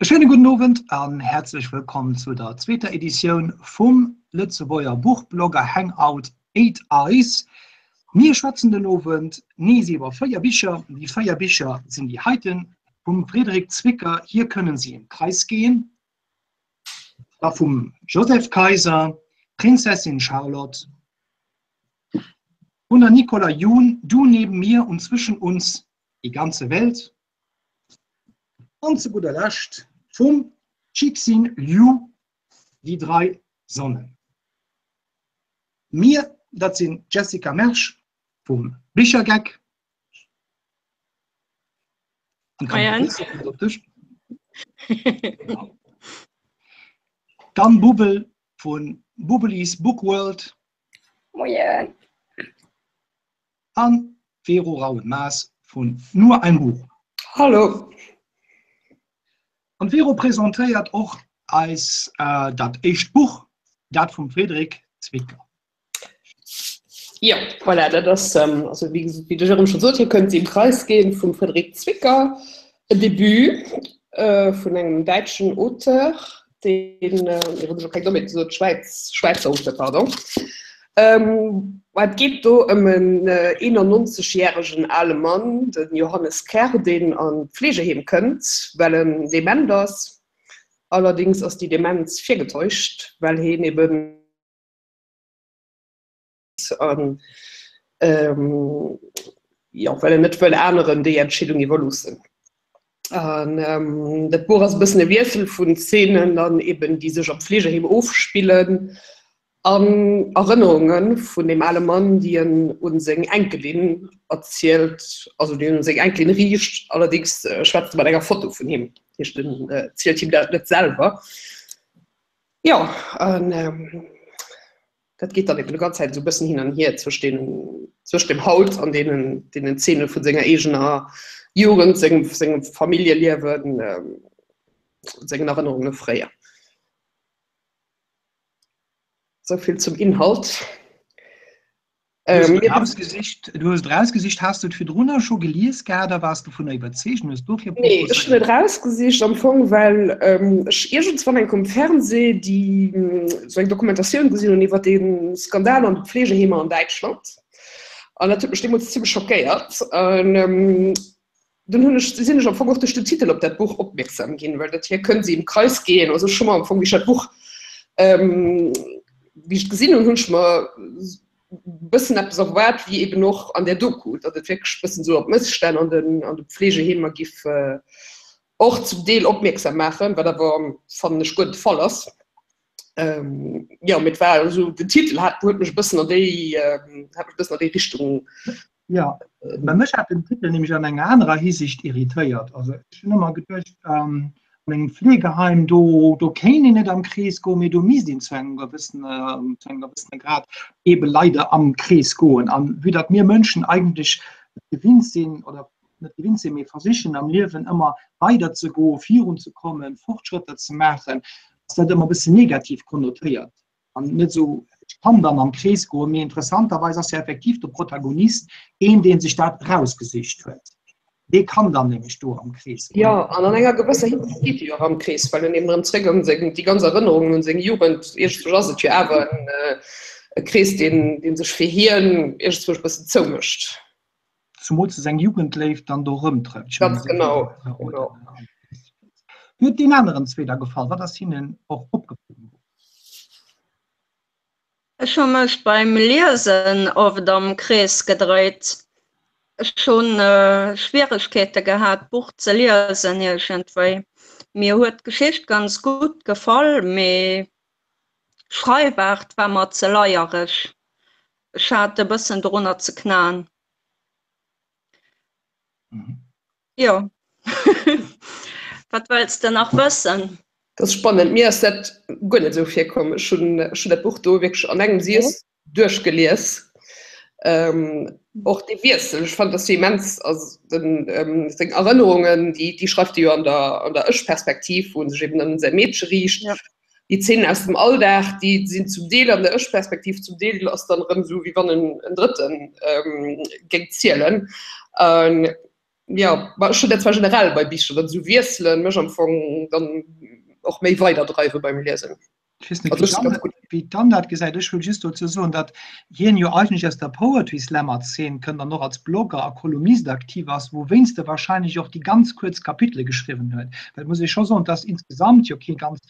Schéine gudden Owend an häerzlech wëllkomm zu der zweeter Editioun vum Lëtzebuerger Buchblogger Hangout Eight Eyes. Mir schwätzen den Owend nees iwwer 4 Bicher. Déi 4 Bicher sinn déi heiten, vum Frédéric Zwicker Hier können Sie im Kreis gehen, da vum Joseph Kaiser Prinzessin Charlotte, vun der Nicola Yoon Du neben mir und zwischen uns die ganze Welt An zu gudder Lescht vum Cixin Liu Die drei Sonnen. Mir, dat sinn d'Jessica Mersch vum Bichergeck. D'Anne Bubel vu Bubelis Bookworld. Moien. An d'Vero Rauen-Maas vun Nur ein Buch. Hallo. An d'Vero presentéiert och eis dat éischt Buch, dat vum Frédéric Zwicker. Jo, voilà, dat ass, also wéi wéi de Jérôme scho sot, Hier könnt sie im Kreis gehen vum Frédéric Zwicker, en Debut vun engem däitschen Auteur, deen, mir hunn elo keng Dommheet gesot, Schwäiz, Schwäizer Auteur, pardon. Et geet do ëm en 91 järegen ale Mann, de Johannes Kerr, deen an d'Fleegeheem kënnt, well en dement ass. Allerdéngs ass déi Demenz virgetäuscht, well hien eben an jo, well en net wëll aneren déi Entscheedung iwwerloossen. An dat Buch ass e bëssen e Wiessel vun Zeenen dann eben, déi sech am Fleegeheem ofspillen an Erënnerunge vun deem ale Mann, déi en un seng Enkelin erzielt, also déi en un seng Enkelin riicht. Allerdéngs schwätzt e mat enger Foto vun him, dat heescht en zielt him dat net selwer. Jo, an dat geet dann eben de ganz Zäit esou e bëssen hin an hier zwëscht deenen, zwëscht dem Haut an deenen, deenen Zeene vu senger eegener Jugend, sengem, sengem Familljeliewen, sengen Erënnerunge fréier. Souvill zum Inhalt. Du hues et erausgesicht, has du et virdrunner scho gelies gehat a waars dovunner iwwerzeegt an hues dofir Nee, ech hunn et erausgesicht am Fong, well ech iergendswann eng Kéier um Fernseh déi esou eng Dokumentatioun gesinn hunn iwwer dee Skandal an de Pflegeheemer an Däitschland. An dat huet mech deemools zimmlech schockéiert. An Dunn hunn ech, sinn ech am Fong och duerch den Titel op dat Buch opmierksam ginn, well dat hier Können Sie im Kreis gehen, also ech hu mer am Fong, wéi ech dat Buch, wéi ech et gesinn hunn, hunn ech mer e bëssen eppes erwaart, wéi eben och an där Doku, datt et wierklech e bëssen esou op d'Mësstänn an den, an de Pflegeheemer giff och zum Deel opmierksam maachen, wat awer, fannen ech, guer de Fall ass. Jo, mee et war esou, den Titel hat, huet mech e bëssen an déi, hat mech e bëssen an déi Richtung Jo, mä mech hat den Titel nämlech an enger anerer Hisiicht irritéiert. Also ech hunn ëmmer geduecht, an engem Fleegeheim, do, do kéint een net am Krees goen, mee do misst een zu engem gewëssene, zu engem gewëssene Grad eebe leider am Krees goen. An vue datt mir Mënschen eigentlech et gewinnt sinn, oder net gewinnt sinn, mee versichen am Liewen ëmmer weiderzegoen, virunzekommen, Fortschrëtter ze maachen, ass dat ëmmer e bëssen negativ konnotéiert. An net esou, ech kann dann am Krees goen, mee interessanterweis ass jo effektiv de Protagonist een, dee sech dat erausgesicht huet. Dee kann dann nämlech do am Krees goen. Jo, an an enger gewësser Hinsicht geet e jo och am Krees, well en eben erëm zréck un seng, déi ganz Erënnerungen un seng Jugend, iergendwou ass et jo awer e Krees, deen, dee sech fir hien iergendwou e bëssen zoumécht. Zumools e seng Jugendléift dann do erëmtrëfft. Ganz genau, genau. Wéi huet deen aneren zwee da gefall? Wat ass hinnen och opgefall? Ech hu mech beim Liesen oft am Krees gedréit. Ech hu Schwieregkeete gehat, d'Buch ze liesen iergendwéi. Mir huet d'Geschicht ganz gutt gefall, mee d'Schreifaart war mer ze leiereg. Ech hat e bëssen dorunner ze knaen. Jo. Wat wëlls de nach wëssen? Dat ass spannend. Mir ass dat guer net esou virkomm. Ech hunn ech hunn dat Buch do wierklech an engem Siess duerchgelies. Och dee Wiessel, ech fannen, dat ass jo immens, also den seng Erënnerungen, déi déi schreift e jo an der an der Ech-Perspektiv, wou en sech eben un säi Meedche riicht. Déi Zeenen aus dem Alldag, déi sinn zum Deel an der Ech-Perspektiv, zum Deel ass dann erëm esou, wéi wann en Drëtten géing zielen. Jo, ma ech hunn dat zwar generell bei Bicher, datt esou Wiesselen mech am Fong dann och méi weiderdreiwe beim Liesen. Ech weess net, wéi d'Anne dat gesäit. Ech wëll just dozou soen, datt hien jo eigentlech aus der Poetry Slammer Zeen kënnt an och als Blogger a Kolumnist aktiv ass, wouwéinst e wahrscheinlech och déi ganz kuerz Kapitele geschriwwen huet. Well et muss ee scho soen, et ass insgesamt jo kee ganz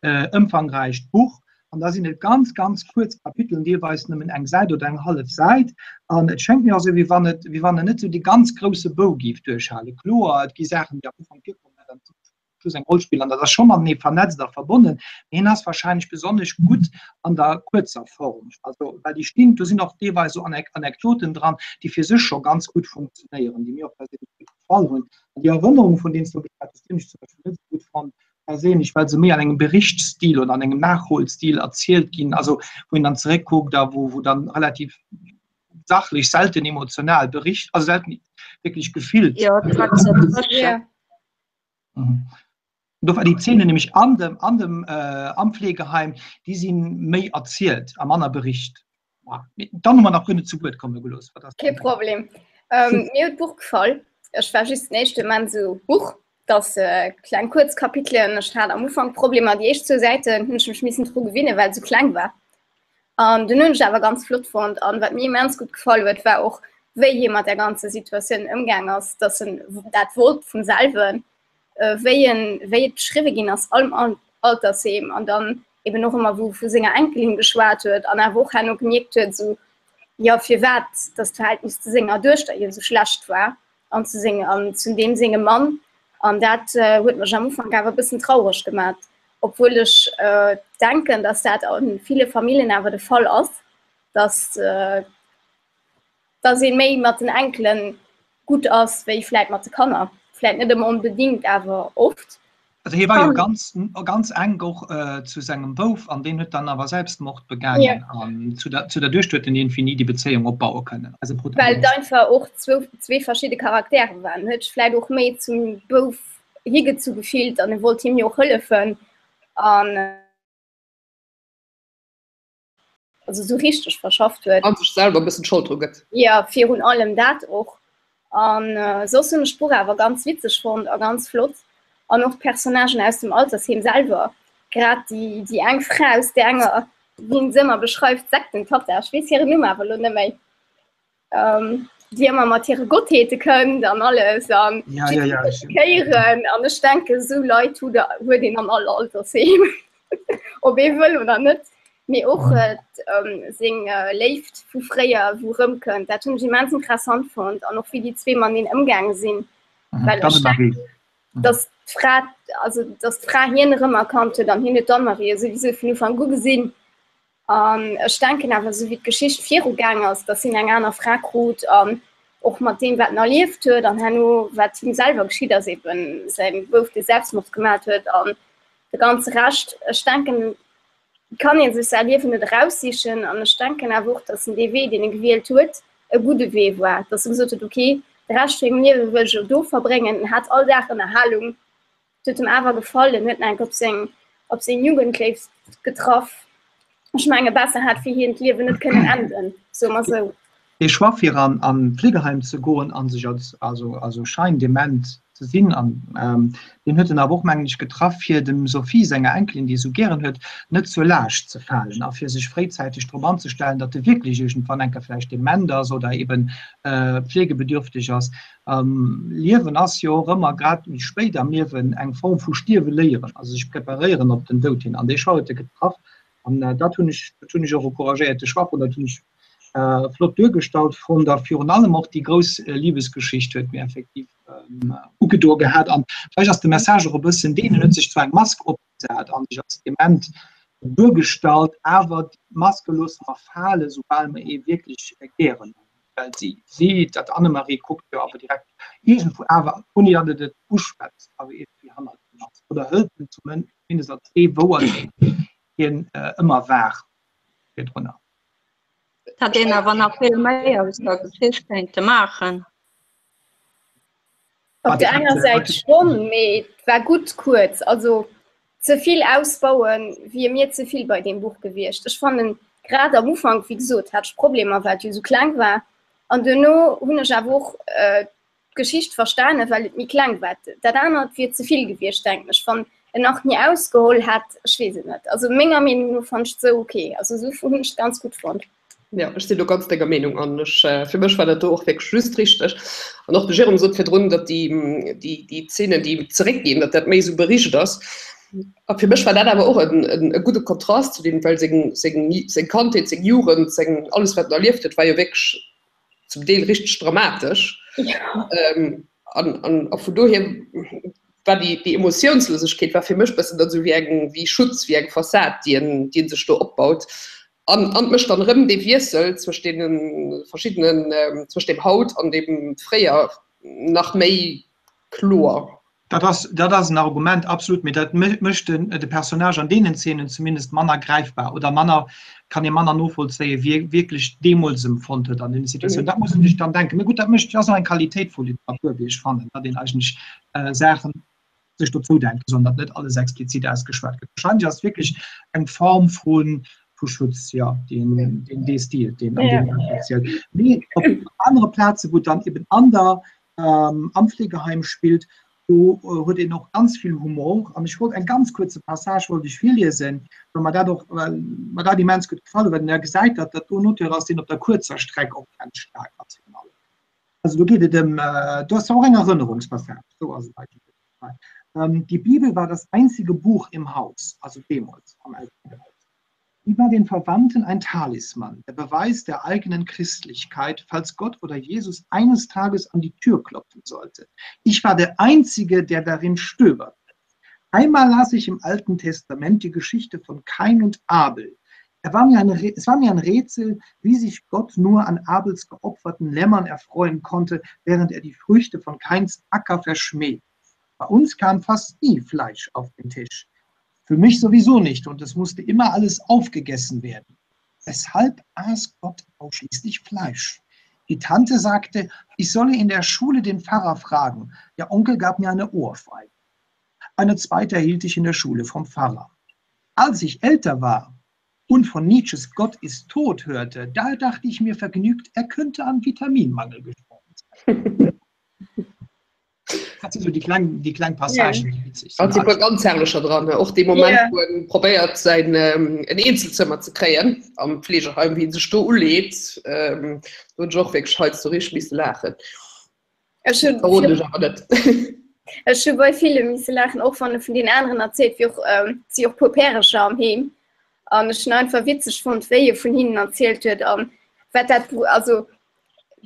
ëmfangräicht Buch an da sinn et ganz, ganz kuerz Kapitelen, deelweis nëmmen eng Säit oder eng hallef Säit. An et schéngt mir also, wéi wann et, wéi wann en net esou dee ganz grousse Bou géif duerchhalen. Kloer, et gi Saachen, déi am Ufank virkommen, mä dann zum Schluss eng Roll spillen. An dat ass scho matenee vernetzt a verbonnen. Mee hien ass wahrscheinlech besonnesch gutt an der kuerzer Form. Also, well déi stinn, do sinn och deelweis esou Anekdoten dran, déi fir sech scho ganz gutt funktionéieren, déi mir och perséinlech gutt gefall hunn. An déi Erënnerung, vun deenen s du geschwat hues, déi hunn ech zum Beispill net esou gutt fonnt. perséinlech, well se méi an engem Berichtsstil oder an engem Nachholstil erzielt ginn, also wou een dann zeréckkuckt a wou, wou dann relativ sachlech, selten emotional bericht, also selten wierklech gefillt. Ja, dat war ze dréchen. Mhm. Do war déi Zeenen nämlech an dem, an dem, äh, am Pflegeheim, déi si méi erzielt a manner bericht. Dann hu mer nach guer net zu Wuert komme gelooss. Kee Problem. Ähm, mir huet d'Buch gefall. Ech war just den éischte Moment sou, Huch, dass äh, kleng kuerz Kapitelen. Ech hat am Ufank Problemer, déi éischt zwou Säiten hunn ech mech missen dru gewinnen, well et sou kleng war. An dunn hunn ech awer ganz flott fonnt. An wat mir immens gutt gefall huet, war och, wéi hie mat der ganzer Situatioun ëmgaang ass, dass en dat wollt vum selwen, äh, wéi en, wéi et beschriwwe ginn ass am Altersheem an dann eben och ëmmer wou vu senger Enkelin geschwat huet an awer och herno gemierkt huet esou jo firwat datt d'Verhältnis zu senger Duechter jo esou schlecht war an zu seng an zu deem sengem Mann an dat äh, huet mech am Ufank awer e bëssen traureg gemat, obwuel ech äh, denken, datt dat a ville Familljen awer de Fall ass, datt äh, dass ee méi mat den Enkelen gutt ass wéi vläit mat de Kanner. Vläit net ëmmer onbedingt, awer oft. Also hie war jo ganz, ganz enk och äh, zu sengem Bouf an deen huet dann awer Selbstmord begaangen yeah. an zu der, zu der Duechter huet en iergendwéi ni déi Bezéiung opbaue kënnen. Also Well et einfach och zwou, zwee verschidde Charaktere waren. Huet sech vläit och méi zum Bouf higezu gefillt an e wollt him jo och hëllefen an also sou richteg verschafft huet. An sech selwer e bëssen d'Schold dru gëtt. Jo, virun allem dat och. An soss hunn ech d'Buch awer ganz witzeg fonnt a ganz flott. An och d'Personnagen aus dem Altersheem selwer, grad déi, déi eng Fra aus där enger, wéi se ëmmer beschreift, Sektentatta, ech weess hiren Numm awer elo net méi. ähm, déi ëmmer mat hire Gottheete kënnt an alles an ja, ja, ja, kéieren an ech denke sou Leit hu der huet een an all Altersheem ob ee wëll oder net mee och mhm. äh, ähm, seng äh, Léift vu fréier wou rëmkënnt dat hunn ech immens interessant fonnt an och wéi déi zwee mateneen ëmgaange sinn mhm. well ech denken, mhm. dass d'Fra also dass d'Fra hien erëmerkannt huet an hien huet d'Anne-Marie souwisou vun Ufank u gesinn An ech denken awer, esou wéi d'Geschicht viru gaang ass, datt hien eng aner Fra krut an och mat deem, wat en erlieft huet an herno wat him selwer geschitt ass, eben säi Bouf, dee Selbstmord gemat huet an de ganze Rescht. Ech denken, et kann ee sech säi Liewen net eraussichen an ech denken awer och, datt en dee Wee, deen e gewielt huet, e gudde Wee war, datt e gesot huet, okay, de Rescht vu mengem Liewe wëll ech elo do verbréngen. En hat all Dag Ënnerhalung. Et huet em awer gefall, en huet enk op seng op seng Jugendléift getraff. Ech menge besser hat fir hien d'Liewen net kënnen enden, soe mer sou. Dee Choix fir an an d'Fleegeheim ze goen an sech als also also scheindement ze sinn an deen huet en awer och mengen ech getraff fir dem Sophie senger Enkelin déi e sou gären huet net zur Laascht ze falen a fir sech fréizäiteg drop anzestellen datt e wierklech iergendwann enker vläicht dement ass oder eben pflegebedürfteg ass. Liewen ass jo och ëmmer, grad méi spéit am Liewen, eng Form vu Stierwe léieren, also sech preparéieren op den Doud hin. An dee Choix huet e getraff. An dat hunn ech, dat hunn ech och encouragéiert, de Choix, dat hunn ech flott duergestallt fonnt. A virun allem och déi grouss Libesgeschicht huet mir effektiv ugedoe gehat. An vläicht ass de Message och e bëssen deen, en huet sech zwar eng Mask opgesat an sech als dement duergestallt, awer d'Maske loosse mer falen, soubal mer ee wierklech gären hunn. Well si, si, dat Anne-Marie kuckt jo awer direkt iergendwou awer, ouni datt et et uschwätzt, awer iergendwéi hannert him ass oder hëlt en zumindest als dee wouer, deen hien ëmmer war virdrunner. Et hätt een awer nach vill méi aus der Geschicht kéinte maachen. Op der enger Säit schonn, mee et war gutt kuerz. Also ze vill ausbauen wier mir ze vill bei deem Buch gewiescht. Ech fannen grad am Ufank, wéi gesot, hat ech Problemer, well et jo esou kleng war. An duerno hunn ech awer och. d'Geschicht verstanen, well et méi kleng war. Dat anert wier ze vill gewiescht, denken ech, wann en nach méi ausgeholl hätt. Ech weess et net. Also menger Meenung no fand ech et esou ok. Also esou hunn ech et ganz gutt fonnt. Ja, ech sinn do ganz denger Meenung an ech, fir mech war dat do och wierklech just richteg. An och de Jérôme sot virdrun, datt déi, déi, déi Zeenen, déi zeréckginn, datt dat méi esou bericht ass. A fir mech war dat awer och en, en, e gudde Kontrast zu deem, well seng, seng, seng Kandheet, seng Jugend, seng, alles wat en erlieft huet, war jo wierklech zum Deel richteg dramatesch. Ja. Ähm, an, an, a vun dohier war déi, déi Emotiounslosegkeet war fir mech bëssen dann esou wéi eng, wéi Schutz, wéi eng Fassad, déi en, déi en sech do opbaut. An, an mécht dann erëm dee Wiessel zwëscht deene verschiddenen, zwëscht dem Haut an dem Fréier nach méi kloer. Dat ass, dat ass en Argument, absolut, mee dat mécht den, de Personnage an deenen Zeenen zumindest manner gräifbar oder manner, kann ee manner novollzéien, wéi e wierklech deemools empfonnt huet an deene Situatiounen. Dat muss een sech dann denken. Mee gutt, dat mécht, ass och eng Qualitéit vu Literatur, wéi ech fannen, datt een eigentlech Saachen sech dozou denke soll, datt net alles explizit ausgeschwat gëtt. Wahrscheinlech ass et wierklech eng Form vu vu Schutz, jo, deen, deen dee Stil, deen an deem Beräich zielt. Mee op anere Plaze, wou et dann eben an der am Fleegeheim spillt, do huet een och ganz vill Humor. An ech wollt eng ganz kuerze Passage wollt ech virliesen, well mer dat och, well mer dat immens gutt gefall huet, well een da gesäit, datt dat do en Auteur ass, deen op der kuerzer Streck och ganz staark ass virun allem. Also do geet et ëm, do ass och eng Erënnerungspassage, esou ass et eigentlech. Die Bibel war das einzige Buch im Haus, also deemools am Elterenhaus. Sie war den Verwandten ein Talisman, der Beweis der eigenen Christlichkeit, falls Gott oder Jesus eines Tages an die Tür klopfen sollte. Ich war der Einzige, der darin stöberte. Einmal las ich im Alten Testament die Geschichte von Kain und Abel. Er war mir ein, es war mir ein Rätsel, wie sich Gott nur an Abels geopferten Lämmern erfreuen konnte, während er die Früchte von Kains Acker verschmäht. Bei uns kam fast nie Fleisch auf den Tisch. Für mich sowieso nicht und es musste immer alles aufgegessen werden. Weshalb aß Gott ausschließlich Fleisch? Die Tante sagte, ich solle in der Schule den Pfarrer fragen. Der Onkel gab mir eine Ohrfeige. Eine zweite erhielt ich in der Schule vom Pfarrer. Als ich älter war und von Nietzsches Gott ist tot hörte, da dachte ich mir vergnügt, er könnte an Vitaminmangel gestorben sein. Dat sinn esou déi kleng, déi kleng Passagen, déi witzeg sinn. Hat si puer ganz herrlecher dran, och dee Moment, wou en probéiert säin en Eenzelzëmmer ze kréien am Fleegeheim, wéi en sech do uleet, do hunn ech och wierklech heiansdo richteg misse laachen. Ech hunn Verroden ech awer net. Ech hu bei ville misse laachen, och wann e vun den aneren erzielt, wéi och si och puer Pärecher am Heem an ech hunn einfach witzeg fonnt, wéi e vun hinnen erzielt huet an wat dat, also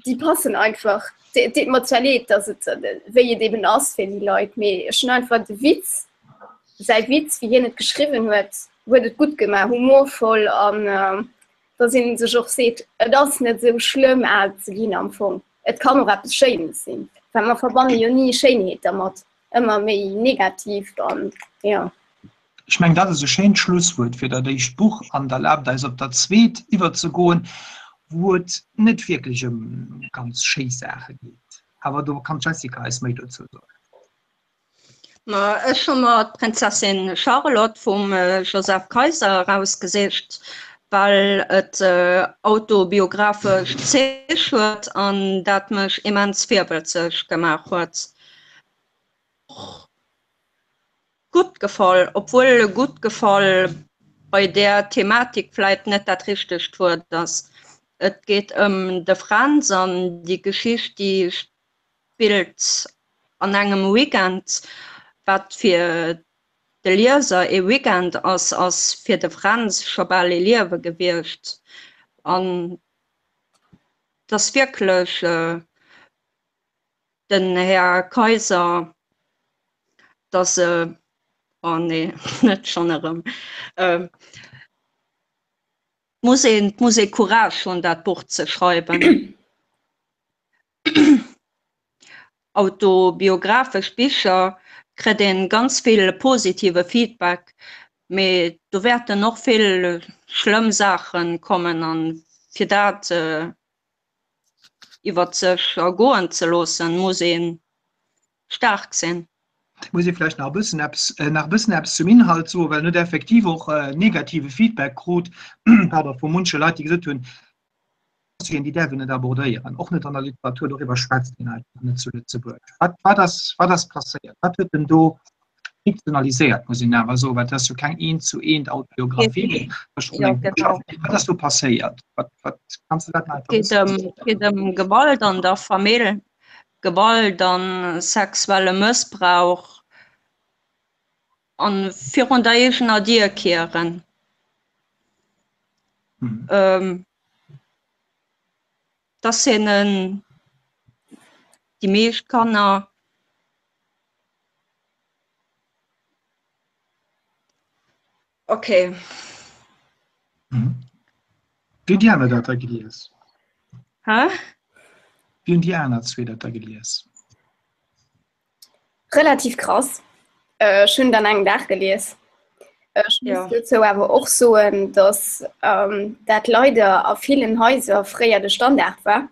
déi passen einfach. Et deet mer zwar leed, dass et wéi et eben ass fir déi Leit, mee ech hunn einfach de Witz, säi Witz, wéi hien et geschriwwen huet, huet et gutt gemaach, humorvoll an dass een sech och seet, et ass net esou schlëmm al ze ginn am Fong. Et kann och eppes Schéines sinn, well mer verbanne jo ni Schéinheet dermat, ëmmer méi negativ an jo. Ech mengen, dat ass e schéint Schlusswuert fir dat éischt Buch an et erlaabt eis op dat zweet iwwerzegoen, wou et net wierklech ëm ganz schéi Saache geet. Awer do kann d'Jessica eis méi dozou soen. Ma ech hu mer d'Prinzessin Charlotte vum Joseph Kayser erausgesicht, well et autobiographesch Zich huet an dat mech immens virwëtzeg gemaach huet. Gutt gefall, obwuel gutt gefall bei där Thematik vläit net dat richtegt Wuert ass. Et geet ëm de Fränz an déi Geschicht déi spillt an engem Weekend. Wat fir de Lieser ee Weekend ass, ass fir de Fränz scho bal ee Liewe gewiescht. An et ass wierklech den Här Kayser, dass, oh nee, net schonn erëm, et muss een, et muss ee Courage hunn, dat Buch ze schreiwen. Autobiographesch Bicher kritt een ganz vill positive Feedback, mee do wäerten och vill schlëmm Saache kommen an fir dat iwwert sech ergoen ze loossen, muss ee staark sinn. Muss ee vläicht nach e bëssen eppes, nach e bëssen eppes zum Inhalt soen, well en huet effektiv och negative Feedback krut, pardon, vu munche Leit, déi gesot hunn. Sujeten, déi däerf een net abordéieren, och net an der Literatur, doriwwer schwätzt een einfach net zu Lëtzebuerg. Wat, wat ass, wat ass passéiert? Wat huet en do fiktionaliséiert, muss een awer soen, well dat ass jo keng eent zu eent Autobiographie, mee dat ass schon eng Wat ass do passéiert? Wat, wat, kanns du dat nach einfach e bëssen? Et geet ëm Gewalt an der Famill, Gewalt an sexuelle Mëssbrauch an virun der eegener Dier kieren. Mhm. Ähm, dass hinnen déi meescht Kanner Okay. Mhm. Wéi hunn déi aner dat da gelies? Hä? Wéi hunn déi aner zwee dat da gelies? Relativ krass. Ech hunn et an engem Dag gelies. Ech muss ja. dozou awer och soen, dass ähm, dat leider a villen Haiser fréier de Standard war.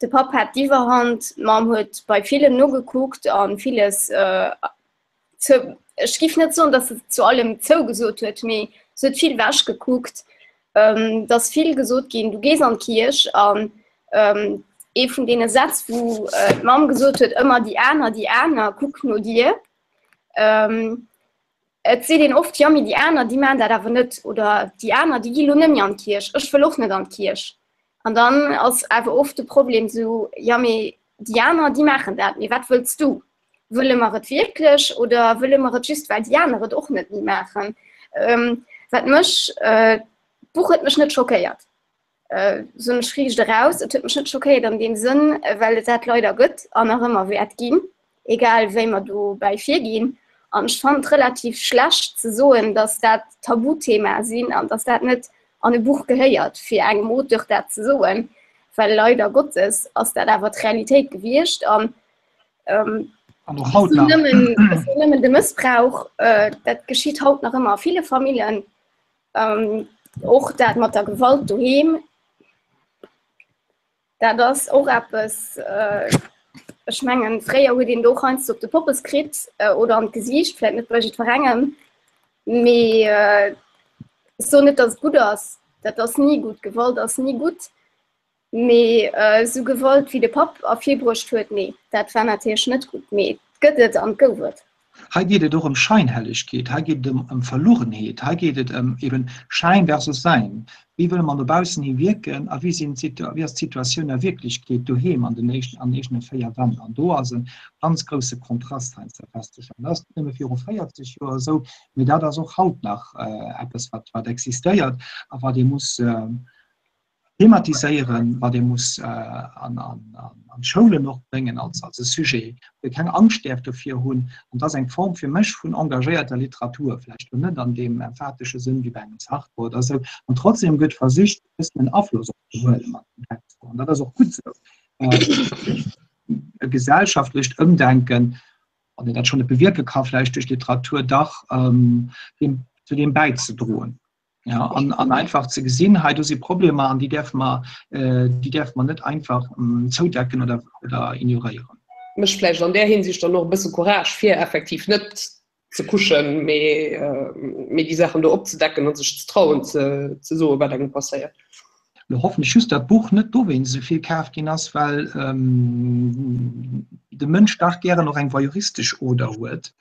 De Papp hat d'Iwwerhand, d'Mamm huet bei villem nogekuckt an villes äh, zu, ech giff net soen, dass se zu allem zougesot huet, mee se huet vill wech gekuckt. Ähm, et ass vill gesot ginn, du gees an d'Kierch an ähm, ee vun deene Sätz, wou äh, d'Mamm gesot huet, ëmmer déi aner, déi aner, kuck no dir. Ähm, et seet een oft, ja, mee déi aner, déi maachen dat awer net oder déi aner, déi gi lo net méi an d'Kierch, ech wëll och net an d'Kierch. An dann ass awer oft de Problem sou, ja, mee déi aner, déi maachen dat, mee wat wëlls du? Wëlle mer et wierklech oder wëlle mer et just, well déi aner et och net méi maachen? Ähm, wat mech, äh, d'Buch huet mech net schockéiert. Äh, soen ech riicht eraus, et huet mech net schockéiert an deem Sënn, well et dat leider gëtt an nach ëmmer wäert ginn, egal wéi mer dobäi virginn. An ech fannen et relativ schlecht ze soen, datt dat Tabuthemae sinn an datt dat net an e Buch gehéiert, fir engem Auteur dat ze soen, well leider Gottes ass dat awer d'Realitéit gewiescht. An Ähm, An och haut nach. Nëmmen de Mëssbrauch, äh, dat geschitt haut nach ëmmer a ville Famillen. Ähm, och dat mat der Gewalt doheem, dat ass och eppes, äh, ech mengen, fréier huet een do och heiansdo op de Poppes kritt äh, oder an d'Gesiicht, vläicht net bei jiddwerengem, mee äh, ech soen net, datt et gutt ass, dat ass ni gutt, Gewalt ass ni gutt, Mee esou Gewalt wéi de Papp ervirbruecht huet, nee, dat war natierlech net gutt. Mee et gëtt et an et gouf et. Hei geet et och ëm Scheinhellegkeet, hei geet et ëm Verlugenheet, hei geet et ëm eben Schein versus Sein. Wéi wëlle mer no baussen hi wierken a wéi sinn wéi ass d'Situatioun a Wierklechkeet doheem an den an eegene 4 Wänn? An do ass e ganz grousse Kontrast heiansdo festzestellen. Dat ass net nëmme viru 40 Joer esou, mee dat ass och haut nach eppes, wat wat existéiert a wat ee muss thematiséieren, wat ee muss an d'Schoulen och bréngen als e Sujet, wou ee keng Angscht däerf dofir hunn. An dat ass eng Form fir mech vun engagéierter Literatur, vläicht elo net an deem emphatesche Sënn wéi bei engem Sartre oder esou. An trotzdem gëtt versicht, e bëssen en Afloss och ze huele mat dem Text. An dat ass och gutt esou. E gesellschaftlecht Ëmdenken, wann een dat schonn net bewierke ka vläicht duerch Literatur, dach deem, zu deem bäizedroen. Ja, an, an einfach ze gesinn, hei do si Problemer an déi däerfe mer, äh, déi däerfe mer net einfach ähm, zoudecken oder, oder ignoréieren. Mécht vläicht an där Hinsicht dann och e bësse Courage, fir effektiv net ze kuschen, mee, äh, mee déi Saachen do opzedecken a sech ze trauen ze, ze soen, wat engem passéiert. Lo hoffen ech just, dat d'Buch net dowéinst esou vill kaf ginn ass, well ähm, de Mënsch dach gären och eng voyeuristesch Oder huet.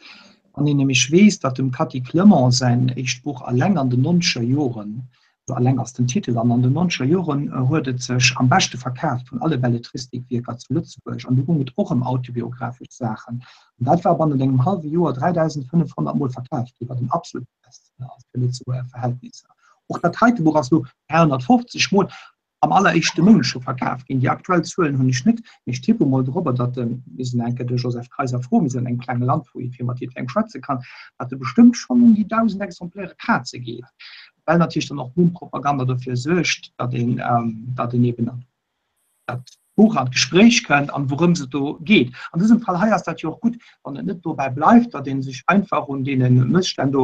Wann een nämlech weess, datt dem Cathy Clement säin éischt Buch Alleng an den nonzeger Joren, also Alleng ass den Titel, an an den nonzeger Joren huet et sech am beschte verkaaft vun alle Belletristik-Wierker zu Lëtzebuerg, an do goung et och ëm autobiographesch Saachen, an dat war bannent engem hallwe Joer 3.500 Mol verkaaft ginn, wat en absolute Bestseller ass fir Lëtzebuerger Verhältnisser. Och dat heite Buch ass elo 350 Mol am alleréischte Mount scho verkaf ginn. Déi aktuell Zuelen hunn ech net, mee ech tippe mol dorobber, datt de, mir sinn eng Kéier de Joseph Kayser fro, mir sinn an engem klenge Land, wou ee fir mat jiddwerengem schwätze kann, datt e bestëmmt schonn un déi 1.000 Exemplaire kraze geet, well natierlech dann och d'Mundpropaganda dofir suergt, datt een, datt een eben dat Buch an d'Gespréich kënnt an wourëms et do geet. An dësem Fall hei ass dat jo och gutt, wann et net dobäi bleift, datt ee sech einfach un deene Mësstänn do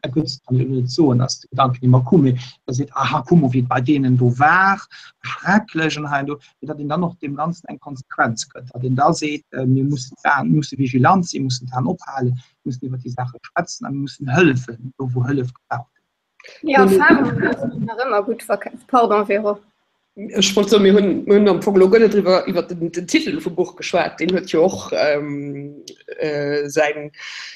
ergötzt, kann ech elo net soen, ass de Gedanken immer komm, mee da seet, aha, kuck mol, wéi et bei deenen do war, schrecklech an hei an do, mee datt een dann och deem Ganzen eng Konsequenz gëtt, datt een da seet, mir mussen d'Aen, mir musse vigilant sinn, mussen d'Aen ophalen, mussen iwwer déi Saache schwätzen a mir mussen hëllefen, do wou Hëllef gebraucht gëtt. Ja, Erfahrung ass nach ëmmer gutt verkaaft. Pardon, Véro. Ech wollt soen, mir hunn, mir hunn am Fong elo guer net driwwer, iwwer den, den Titel vum Buch geschwat. Deen huet jo och ähm, äh, säin,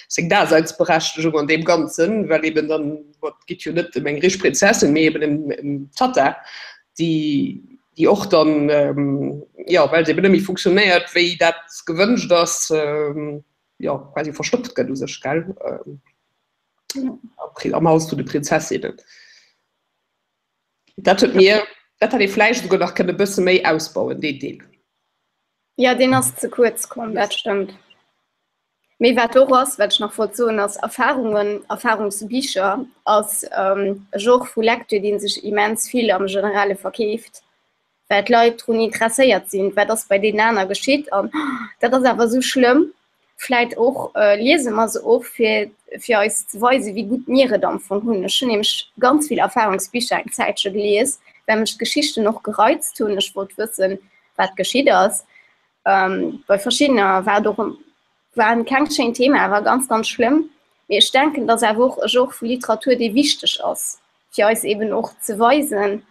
seng Daseinsberechtegung an deem Ganzen, well eben dann, bon, et geet jo net ëm eng rich Prinzessin, mee eben ëm, ëm d'Tatta, déi, déi och dann, ähm, jo, well se eben net méi funktionéiert, wéi dat gewënscht ass, ähm, jo, quasi verstoppt gëtt u sech, gell, ähm, am Haus vun de Prinzessinnen. Dat huet mir, dat hätt ee vläicht esouguer nach kënne bësse méi ausbauen, deen Deel. Jo, deen ass ze kuerz komm, dat stëmmt. Mee wat och ass, wat ech nach wollt soen, ass Erfarungen, Erfarungsbicher ass e Genre vu Lecture, dee sech immens vill am Generelle verkeeft. Well d'Leit drun interesséiert sinn, wat ass bei deenen aner geschitt an dat ass awer esou schlëmm. Vläit och liese mer se och, fir fir eis ze weisen, wéi gutt mir et am Fong hunn. Ech hunn nämlech ganz vill Erfahrungsbicher eng Zäitche gelies, well mech d'Geschichten och gereizt hunn. Ech wollt wëssen, wat geschitt ass. Bei verschiddener war et och, waren keng schéin Thema, war ganz, ganz schlëmm. Mee ech denken, et ass awer och e Genre vu Literatur, dee wichteg ass, fir eis eben och ze weisen,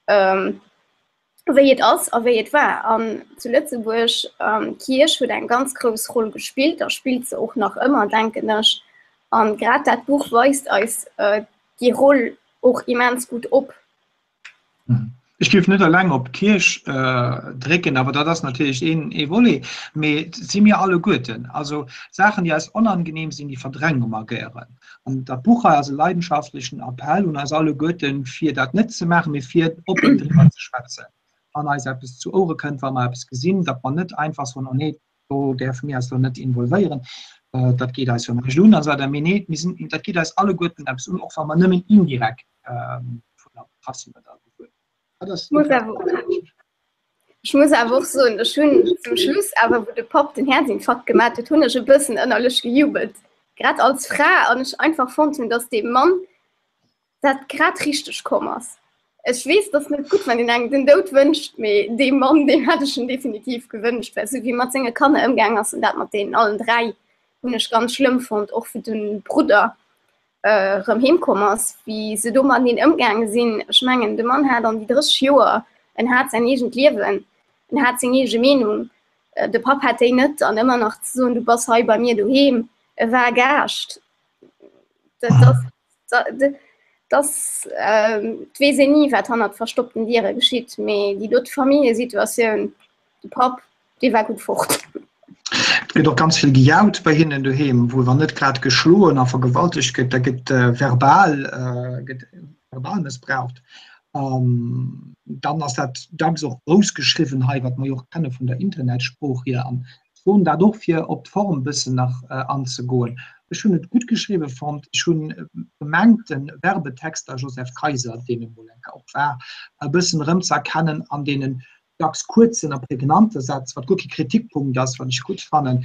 wéi et ass a wéi et war. An zu Lëtzebuerg, d'Kierch huet eng ganz grouss Roll gespillt a spillt se och nach ëmmer, denken ech. An grad dat Buch weist eis déi Roll och immens gutt op. Ech géif net eleng op d'Kierch drécken, awer dat ass natierlech een ee Volet, mee et si mir alleguerten. Also Saachen, déi eis onangenehm sinn, déi verdränge mer gären. An dat Buch hei ass e leidenschaftlechen Appell un eis alleguerten, fir dat net ze maachen, mee fir oppen driwwer ze schwätzen, wann eis eppes zu Ouere kënnt, wa mer eppes gesinn, datt mer net einfach soen, oh nee, do däerfe mir eis elo net involvéieren, dat geet eis jo näischt un, a sou weider. Mee nee, mir sinn, dat geet eis alleguerten eppes un, och wa mer nëmmen indirekt dovunner betraff sinn oder esou. Dat ass. Ech muss awer och soen, ech hunn zum Schluss awer, wou de Papp den Häerzinfarkt gemat huet, hunn ech e bëssen ënnerlech gejubelt, grad als Fra, an ech einfach fonnt hunn, datt deem Mann dat grad richteg komm ass. Ech weess, et ass net gutt, wann een engem den Doud wënscht, mee deem Mann, deem hätt ech en definitiv gewënscht, well esou wéi e mat senge Kanner ëmgaang ass an dat mat deenen allen 3, hunn ech ganz schlëmm fonnt, och wou de Brudder erëm heem komm ass, wéi se do mateneen ëmgaange sinn. Ech mengen, de Mann hat an déi 30 Joer, en hat säin eegent Liewen, en hat seng eege Meenung, de Papp hat déi net. An ëmmer nach ze soen, du bass hei bei mir doheem, e war Gaascht, dat ass, dat ass, et weess een ni, wat hannert verstoppten Diere geschitt, mee déi dote Familljesituatioun, de Papp, Dee war gutt fort. Et gëtt och ganz vill gejaut bei hinnen doheem, wou wann net grad geschloen a vergewaltegt gëtt, da gëtt verbal, gëtt verbal mëssbraucht. An dann ass dat dacks och grouss geschriwwen hei, wat mer jo och kenne vun der Internetsprooch hier. An ech soen dat och, fir op d'Form e bëssen nach anzegoen. Ech hunn et gutt geschriwwe fonnt. Ech hunn gemengt, de Werbetexter Joseph Kayser, deen emol eng Kéier och war, e bëssen erëmzëerkennen an deenen dacks kuerzen a prägnante Sätz, wat guer kee Kritikpunkt ass, wat ech gutt fannen.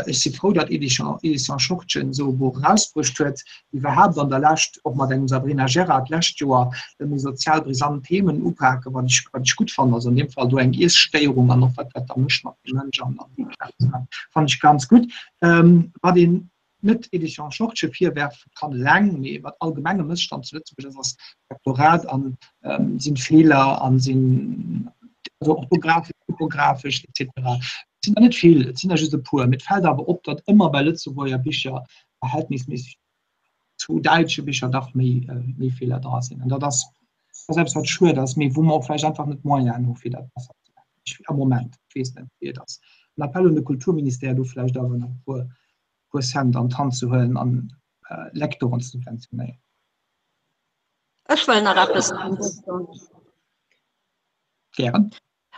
Ech si frou, datt Éditions Schortgen esou e Buch erausbruecht huet, iwwerhaapt an der Lescht, och mat engem Sabrina Gerard d'lescht Joer, méi sozial brisant Themen upaken, wat ech, wat ech gutt fannen. Also an deem Fall do eng Iesstéierung an och wat dat da mécht mat dem Mënsch an an fannen ech ganz gutt. Wat een net Edition Schortgen virwerfe kann eleng, mee wat allgemeng e Mësstand zu Lëtzebuerg ass, ass Lektorat an sinn Feeler an sinn also orthografesch, typografesch etc. Et sinn der net vill, et sinn der just e puer, mee et fält awer op, datt ëmmer bei Lëtzebuerger Bicher verhältnisméisseg zu däitsche Bicher dach méi méi Feeler dra sinn. An dat ass ass eppes wat schued ass, mee wou mer och vläicht einfach net d'Moyenen hu fir dat besser ze maachen. Ech am Moment, ech weess net wéi et ass. En Appell un de Kulturministère do vläicht awer nach e puer puer Cent an d'Hand ze huelen an Lektoren ze subventionéieren. Ech wëll nach eppes soen. Gären.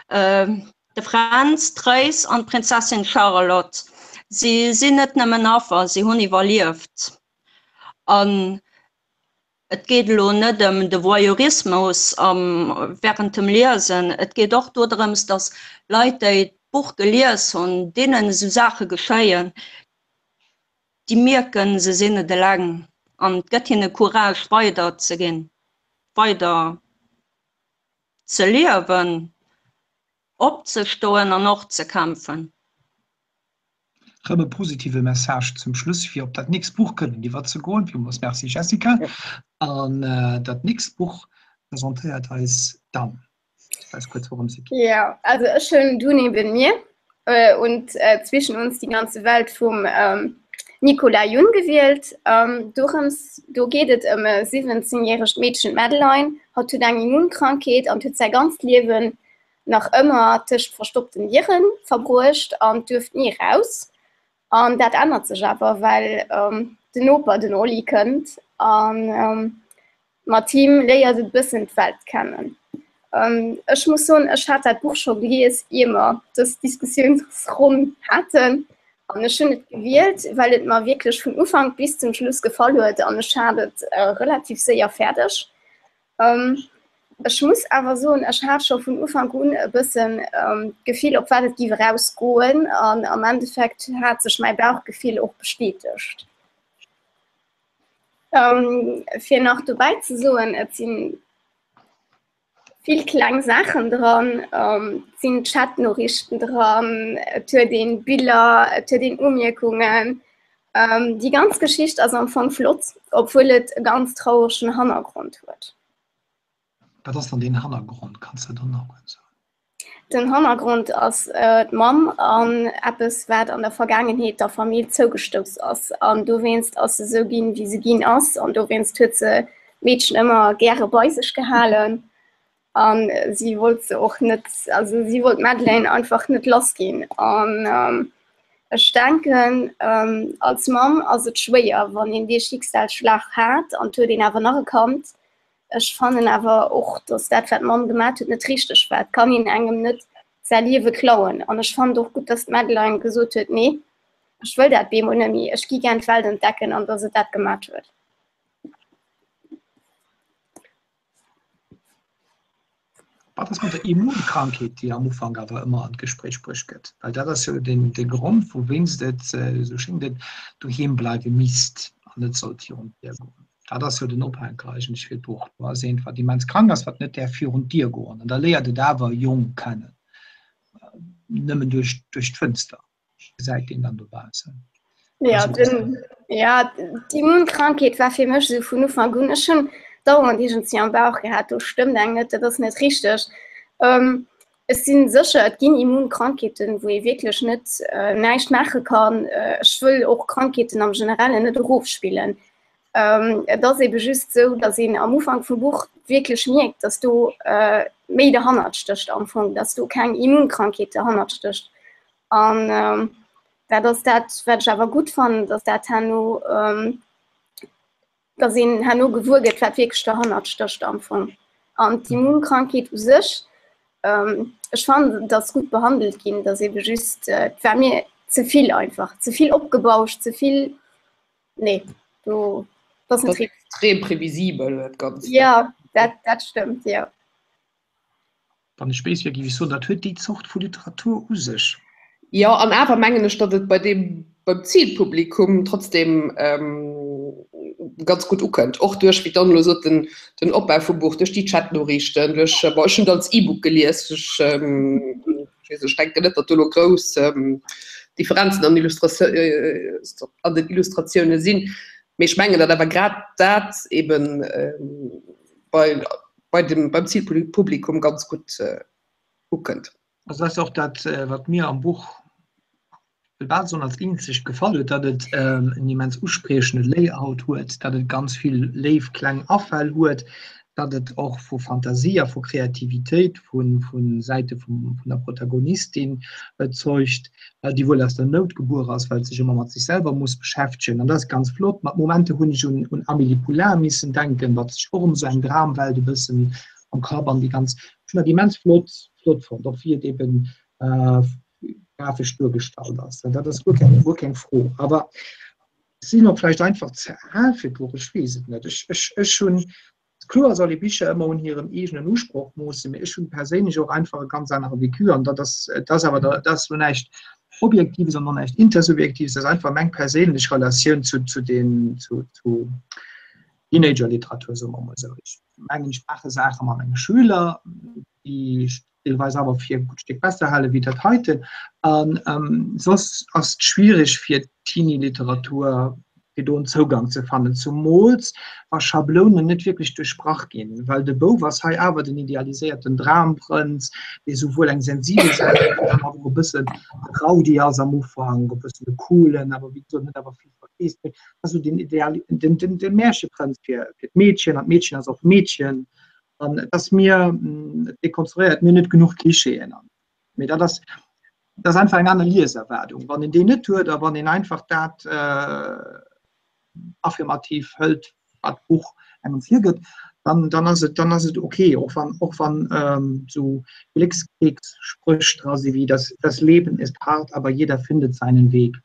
De Fränz, d'Tréis an d'Prinzessin Charlotte, si sinn net nëmmen Affer, si hunn iwwerlieft. An Et geet elo net ëm de Voyeurismus wärend dem Liesen, et geet och dodrëms, datt Leit, déi d'Buch gelies hunn, deenen esou Saache geschéien, déi mierken, se sinn net eleng an et gëtt hinne Courage weider ze ginn, weider ze liewen, opzestoen an och ze kämpfen. Rëm e positive Message zum Schluss, fir op dat nächst Buch kënnen iwwerzegoen. Villmools Merci, Jessica. An dat nächst Buch presentéiert eis d'Anne. Weiß kurz, worum es geht. Ja, also ech hunn Du neben mir äh, und äh, Zwischen uns die ganze Welt vum ähm, Nicola Jun gewielt. Ähm, dorëms, do geet et ëm e 17-järegt Meedchen, d'Madeline. Hatt huet eng Immunkrankheet an huet säi ganzt Liewen nach ëmmer tëscht verstoppten Diere verbruecht an duerft ni eraus. An dat ännert sech awer, well ähm, den Noper, den Oli, kënnt an ähm, Mat him léiert et bëssen d'Welt kennen. Ech muss soen, ech hat dat Buch scho gelies, ier mer dës Diskussiounsronn haten. An ech hunn et gewielt, well et mer wierklech vun Ufank bis zum Schluss gefall huet an ech hat et relativ séier fäerdeg. Ech muss awer soen, ech hat scho vun Ufank un e bëssen d'Gefill, op wat et géif erausgoen. An am Endeffekt hat sech mäi Bauchgefill och bestätegt. Ähm, fir nach dobäi ze soen, et sinn vill kleng Saachen dran, ähm, et sinn Chatnoriichten dran, et huet een Biller, et huet een Umierkungen. Ähm, déi ganz Geschicht ass am Fong flott, obwuel et e ganz trauregen Hannergrond huet. Wat ass dann deen Hannergrond? Kanns de dat nach kuerz soen? Den Hannergrond ass d'Mamm an eppes, wat an der Vergaangenheet der Famill zougestouss ass. An dowéinst ass se esou ginn, wéi se ginn ass. An dowéinst huet se d'Meedchen ëmmer gäre bei sech gehalen. A si wollt se och net, also si wollt d'Madeleine einfach net lass ginn. An ech denken, als Mamm ass et schwéier, wann een dee Schicksalsschlag hat an et huet een awer nach e Kand, Ech fannen awer och, dass dat, wat d'Mamm gemat huet, net richteg war. Et kann een engem net säi Liewe klauen. An ech fannen et och gutt, dass d'Madeline gesot huet, Nee, ech wëll dat bemol net méi, ech gi gär d'Welt entdecken, an dass et dat gemat huet. Wat ass mat der Immunkrankheet, déi am Ufank awer ëmmer an d'Gespréich bruecht gëtt? Well dat ass jo den, de Grond, wouwéinst et, esou schéngt et, doheem bleiwe misst an net sollt virun d'Dier goen. Dat ass jo den Ophänker eigentlech fir d'Buch. Do ass eent, wat immens krank ass, wat net däerf virun d'Dier goen. An da léiert et awer e Jong kennen, nëmmen duerch, duerch d'Fënster. gesäit een dann dobaussen. Ja, den, ja d'Immunkrankheet war fir mech esou vun Ufank un. Ech hunn dauernd iergendwéi am Bauch gehat, do stëmmt eng net, dat ass net richteg. Ähm, ech sinn sécher, et ginn Immunkrankheeten, wou ee wierklech net äh, näischt maache kann. Äh, ech wëll och Krankheeten am Generellen net erofspillen. Ähm, et ass ebe just esou, datt een am Ufank vum Buch wierklech mierkt, datt do äh, méi derhannert stécht am Fong, datt do keng Immunkrankheet derhannert stécht. An ähm, dat ass dat, wat ech awer gutt fannen, datt dat herno, ähm, datt een herno gewuer gëtt, wat wierklech derhannert stécht am Fong. An d'Immunkrankheet u sech, ähm, ech fannen, et ass gutt behandelt ginn, datt ebe just, äh, et war mir ze vill einfach, ze vill opgebauscht, ze vill, nee, do, dat ass net richtig. Extrem previsibel, dat Ganzt. Ja, dat, dat stëmmt, ja. Wann ech béis wier, géif ech soen, dat huet déi Zort vu Literatur u sech. Jo, an awer mengen ech, datt et bei deem, beim Zilpublikum trotzdem ganz gutt ukënnt. Och duerch, wéi d'Anne elo sot, den, den Opbau vum Buch, duerch déi Chatnoriichten, duerch, bon, ech hunn et als E-Book gelies, ech, ech weess, ech denken net, datt do elo grouss Differenzen an an den Illustratioune sinn, mee ech mengen, datt awer grad dat eben bei, bei dem, beim Zilpublikum ganz gutt ukënnt. Also dat ass och dat, wat mir am Buch, wëll bal soen, als eenzegt gefall huet, datt et en immens uspriechende Layout huet, datt et ganz vill léif kleng Afäll huet, datt et och vu Fantasie a vu Kreativitéit vu Säite vun der Protagonistin zeugt, déi wuel aus der Nout gebuer ass, well sech ëmmer mat sech selwer muss beschäftegen. An dat ass ganz flott. Mat Momenter hunn ech un un Amélie Poulain missen denken, wat sech och ëm esou eng Dramwelt e bëssen am Kapp an déi ganz, ech hunn dat immens flott flott fonnt, och wéi et eben grafesch duergestallt ass. Dat ass guer keng guer keng Fro. Awer ech sinn och vläicht einfach ze al fir d'Buch, ech weess et net. Ech ech ech hunn Kloer soll ee Bicher ëmmer un hirem eegenen Usproch moossen, mee ech hunn perséinlech och einfach e ganz anere Vécu an dat ass, dat ass awer, dat ass elo näischt Objektives an och näischt Intersubjektives, dat ass einfach meng perséinlech Relatioun zu, zu den, zu, zu Teenager-Literatur, soe mer emol esou. Ech mengen, ech maache Saache mat menge Schüler, déi ech deelweis awer fir e gutt Stéck besser hale wéi dat heiten. An soss ass et schwierig fir Teenie-Literatur. fir do en Zougang ze fannen, zumools wa Schablounen net wierklech duerchbrach ginn, well de Bouf ass hei awer den idealiséierten Dramprënz, dee souwuel eng sensibel Säit huet, dann awer och e bëssen Rowdy ass am Ufank, e bëssen e coolen, awer wéi gesot net awer vill Versteesdemech. Dat ass esou den Ideal, den, den, de Märcheprënz fir, fir d'Meedchen, an d'Meedchen ass och Meedchen. An et ass mir, et dekonstruéiert mir net genuch Klischeeën an. Mee dat ass, dat ass einfach eng aner Lieserwaardung. Wann een déi net huet a wann een einfach dat äh, affirmativ hëlt, wat d'Buch engem virgëtt, dann, dann ass et, dann ass et okay, och wann, och wann ähm, so Glückskekssprüch dra si wéi das, das Leben ist hart, aber jeder findet seinen Weg.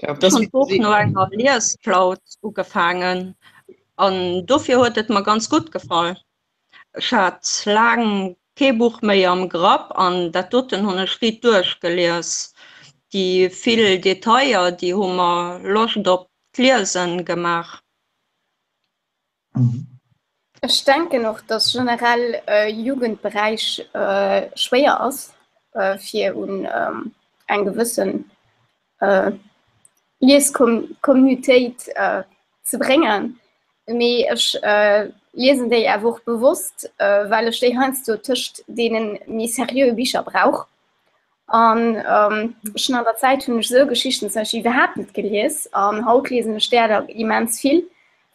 Ja, das Ech hunn d'Buch no enger Liesflaut ugefaangen an dofir huet et mer ganz gutt gefall. Ech hat laang kee Buch méi am Grapp an dat doten hunn ech riit duerchgelies. Déi vill Detailler, déi hu mer Loscht op d'Liesen gemaach. Ech denken och, dass generell Jugendberäich schwéier ass, fir un eng gewëssen Liescommunautéit ze bréngen. Mee ech liesen déi awer och bewosst, well ech déi heiansdo tëscht deene méi seriöe Bicher brauch. An ech hunn an der Zäit hunn ech esou Geschichten zum Beispill iwwerhaapt net gelies an haut liesen ech där der immens vill,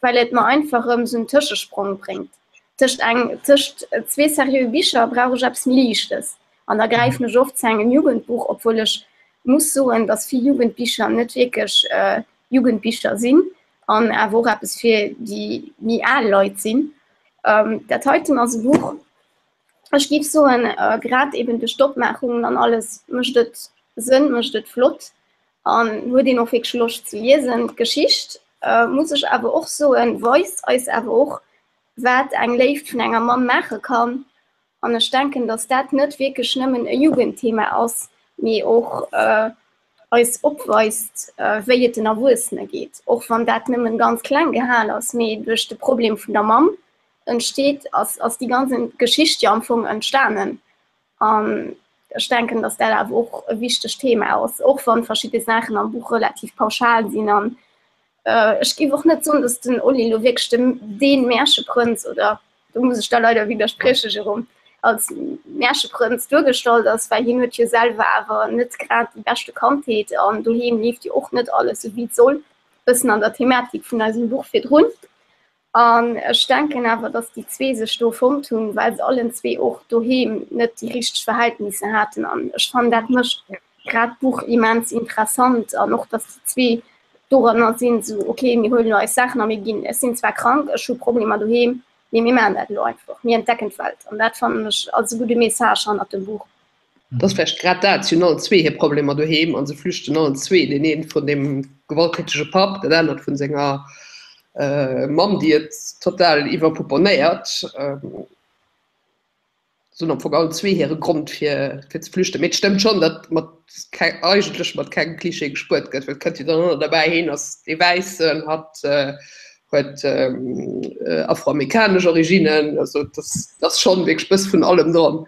well et mer einfach erëm esou en Tëschesprong bréngt. Tëscht eng tëscht zwee seriöe Bicher brauch ech eppes méi Liichtes an da gräifen ech oft zu engem Jugendbuch, obwuel ech muss soen, datt vill Jugendbicher net wierklech Jugendbicher sinn an awer och eppes fir déi méi al Leit sinn. Dat heiten ass e Buch, Ech géif soen, grad eben duerch d'Opmaachungen an alles mécht et Sënn, mécht et flott an huet een och wierklech Loscht ze liesen. D'Geschicht, muss ech awer och soen, weist eis awer och, wat eng Léift vun enger Mamm maache kann. An ech denken, datt dat net wierklech nëmmen e Jugendthema ass, mee och eis opweist, wéi et den Erwuessene geet, och wann dat nëmmen ganz kleng gehal ass, mee duerch de Problem vun der Mamm entsteet, ass, ass déi ganz Geschicht jo am Fong entstanen. An ech denken, dass dat awer och e wichtegt Thema ass, och wann verschidde Saachen am Buch relativ pauschal sinn. An äh, ech géif och net soen, dass den Olli lo wierklech de, dee Märcheprënz oder do muss ech da leider widdersprieche, Jérôme, als Märcheprënz duergestallt ass, well hien huet jo selwer awer net grad déi beschte Kandheet an doheem leeft jo och net alles esou wéi et soll, bëssen an der Thematik vun eisem Buch virdrun. An ech denken awer, datt déi zwee sech do fonnt hunn, well se allen zwee och doheem net déi richteg Verhältnisser haten. An ech fannen, dat mécht grad d'Buch immens interessant. An och, datt déi zwee doranner sinn, esou, okay, mir huelen elo eis Saachen a mir ginn. Ech sinn zwar krank, ech hu Problemer doheem, mee mir maachen dat elo einfach. Mir entdecken d'Welt. An dat fannen ech als e gudde Message hannert dem Buch. Et ass vläicht grad dat, si hunn allen zwee hir Problemer doheem a se flüchten allen zwee, deen een vun deem gewalttätege Papp, dat anert vun senger Mamm, déi et total iwwerpouponnéiert. Se hunn am Fong allen zwee hire Grond fir fir ze flüchten. Mee et stëmmt schonn, datt mat eigentlech mat kengem Klischee gespuert gëtt, well et kënnt jo dann och nach derbäi, heen ass dee Wäissen, hatt huet afroamerikanesch Originnen, also et ass schonn wierklech bëss vun allem dran.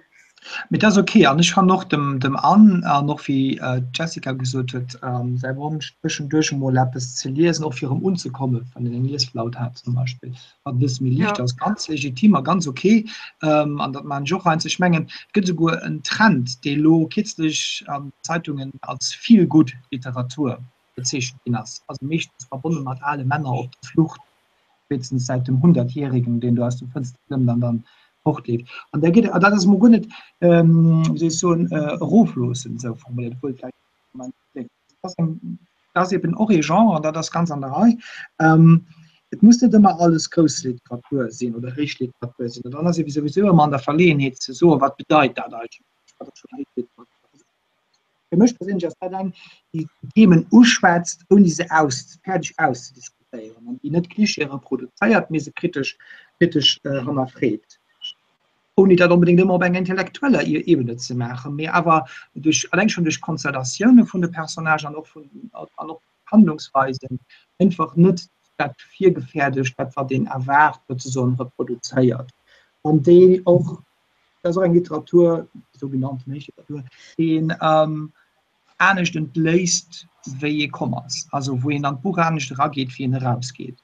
Mee dat ass ok. An ech fannen och dem, dem Anne an och wéi d'Jessica gesot huet, säi Wonsch tëschenduerch emol eppes ze liesen, och fir erëm unzekommen, wann een eng Liesflaut hat zum Beispill, wat e bësse méi liicht ass, ganz legitim a ganz ok. An dat maachen ech och heiansdo. Ech mengen, et gëtt esouguer en Trend, dee elo kierzlech an Zeitungen als Feel-Good-Literatur bezeechent ginn ass, also meeschtens verbonne mat ale Männer op der Flucht, spéitstens säit dem Hundertjährigen, deen do aus dem Fënster klëmmt an dann fortleeft. An da geet, an dat ass emol guer net, wéi soll ech soen, erofloossend esou formuléiert, obwuel et vläicht am Moment kléngt. Dat ass eng, dat ass eben och ee Genre an dat ass ganz an der Rei. Et muss net ëmmer alles grouss Literatur sinn oder héich Literatur sinn. An dann ass ee souwisou ëmmer an der Verleeënheet ze soen, wat bedeit dat eigentlech, wat ass schonn héich Literatur. Fir mech perséinlech ass dat eng, déi Themen uschwätzt, ouni se aus, fäerdeg auszediskutéieren an déi net Klischeeë reproduzéiert, mee se kritesch, kritesch hannerfreet. Ouni dat onbedéngt ëmmer op enger intellektueller Ebene ze maachen, mee awer duerch, alleng schonn duerch d'Konstellatioune vun de Personnagen an och vun, an och d'Handlungsweisen einfach net dat virgefäerdegt, dat wat een erwaart, souzesoen reproduzéiert. An déi och Dat ass och eng Literatur, déi sougenannten héich Literatur, déi een. anescht entléisst, wéi ee komm ass, also wou een an d'Buch anescht erageet, wéi een erausgeet.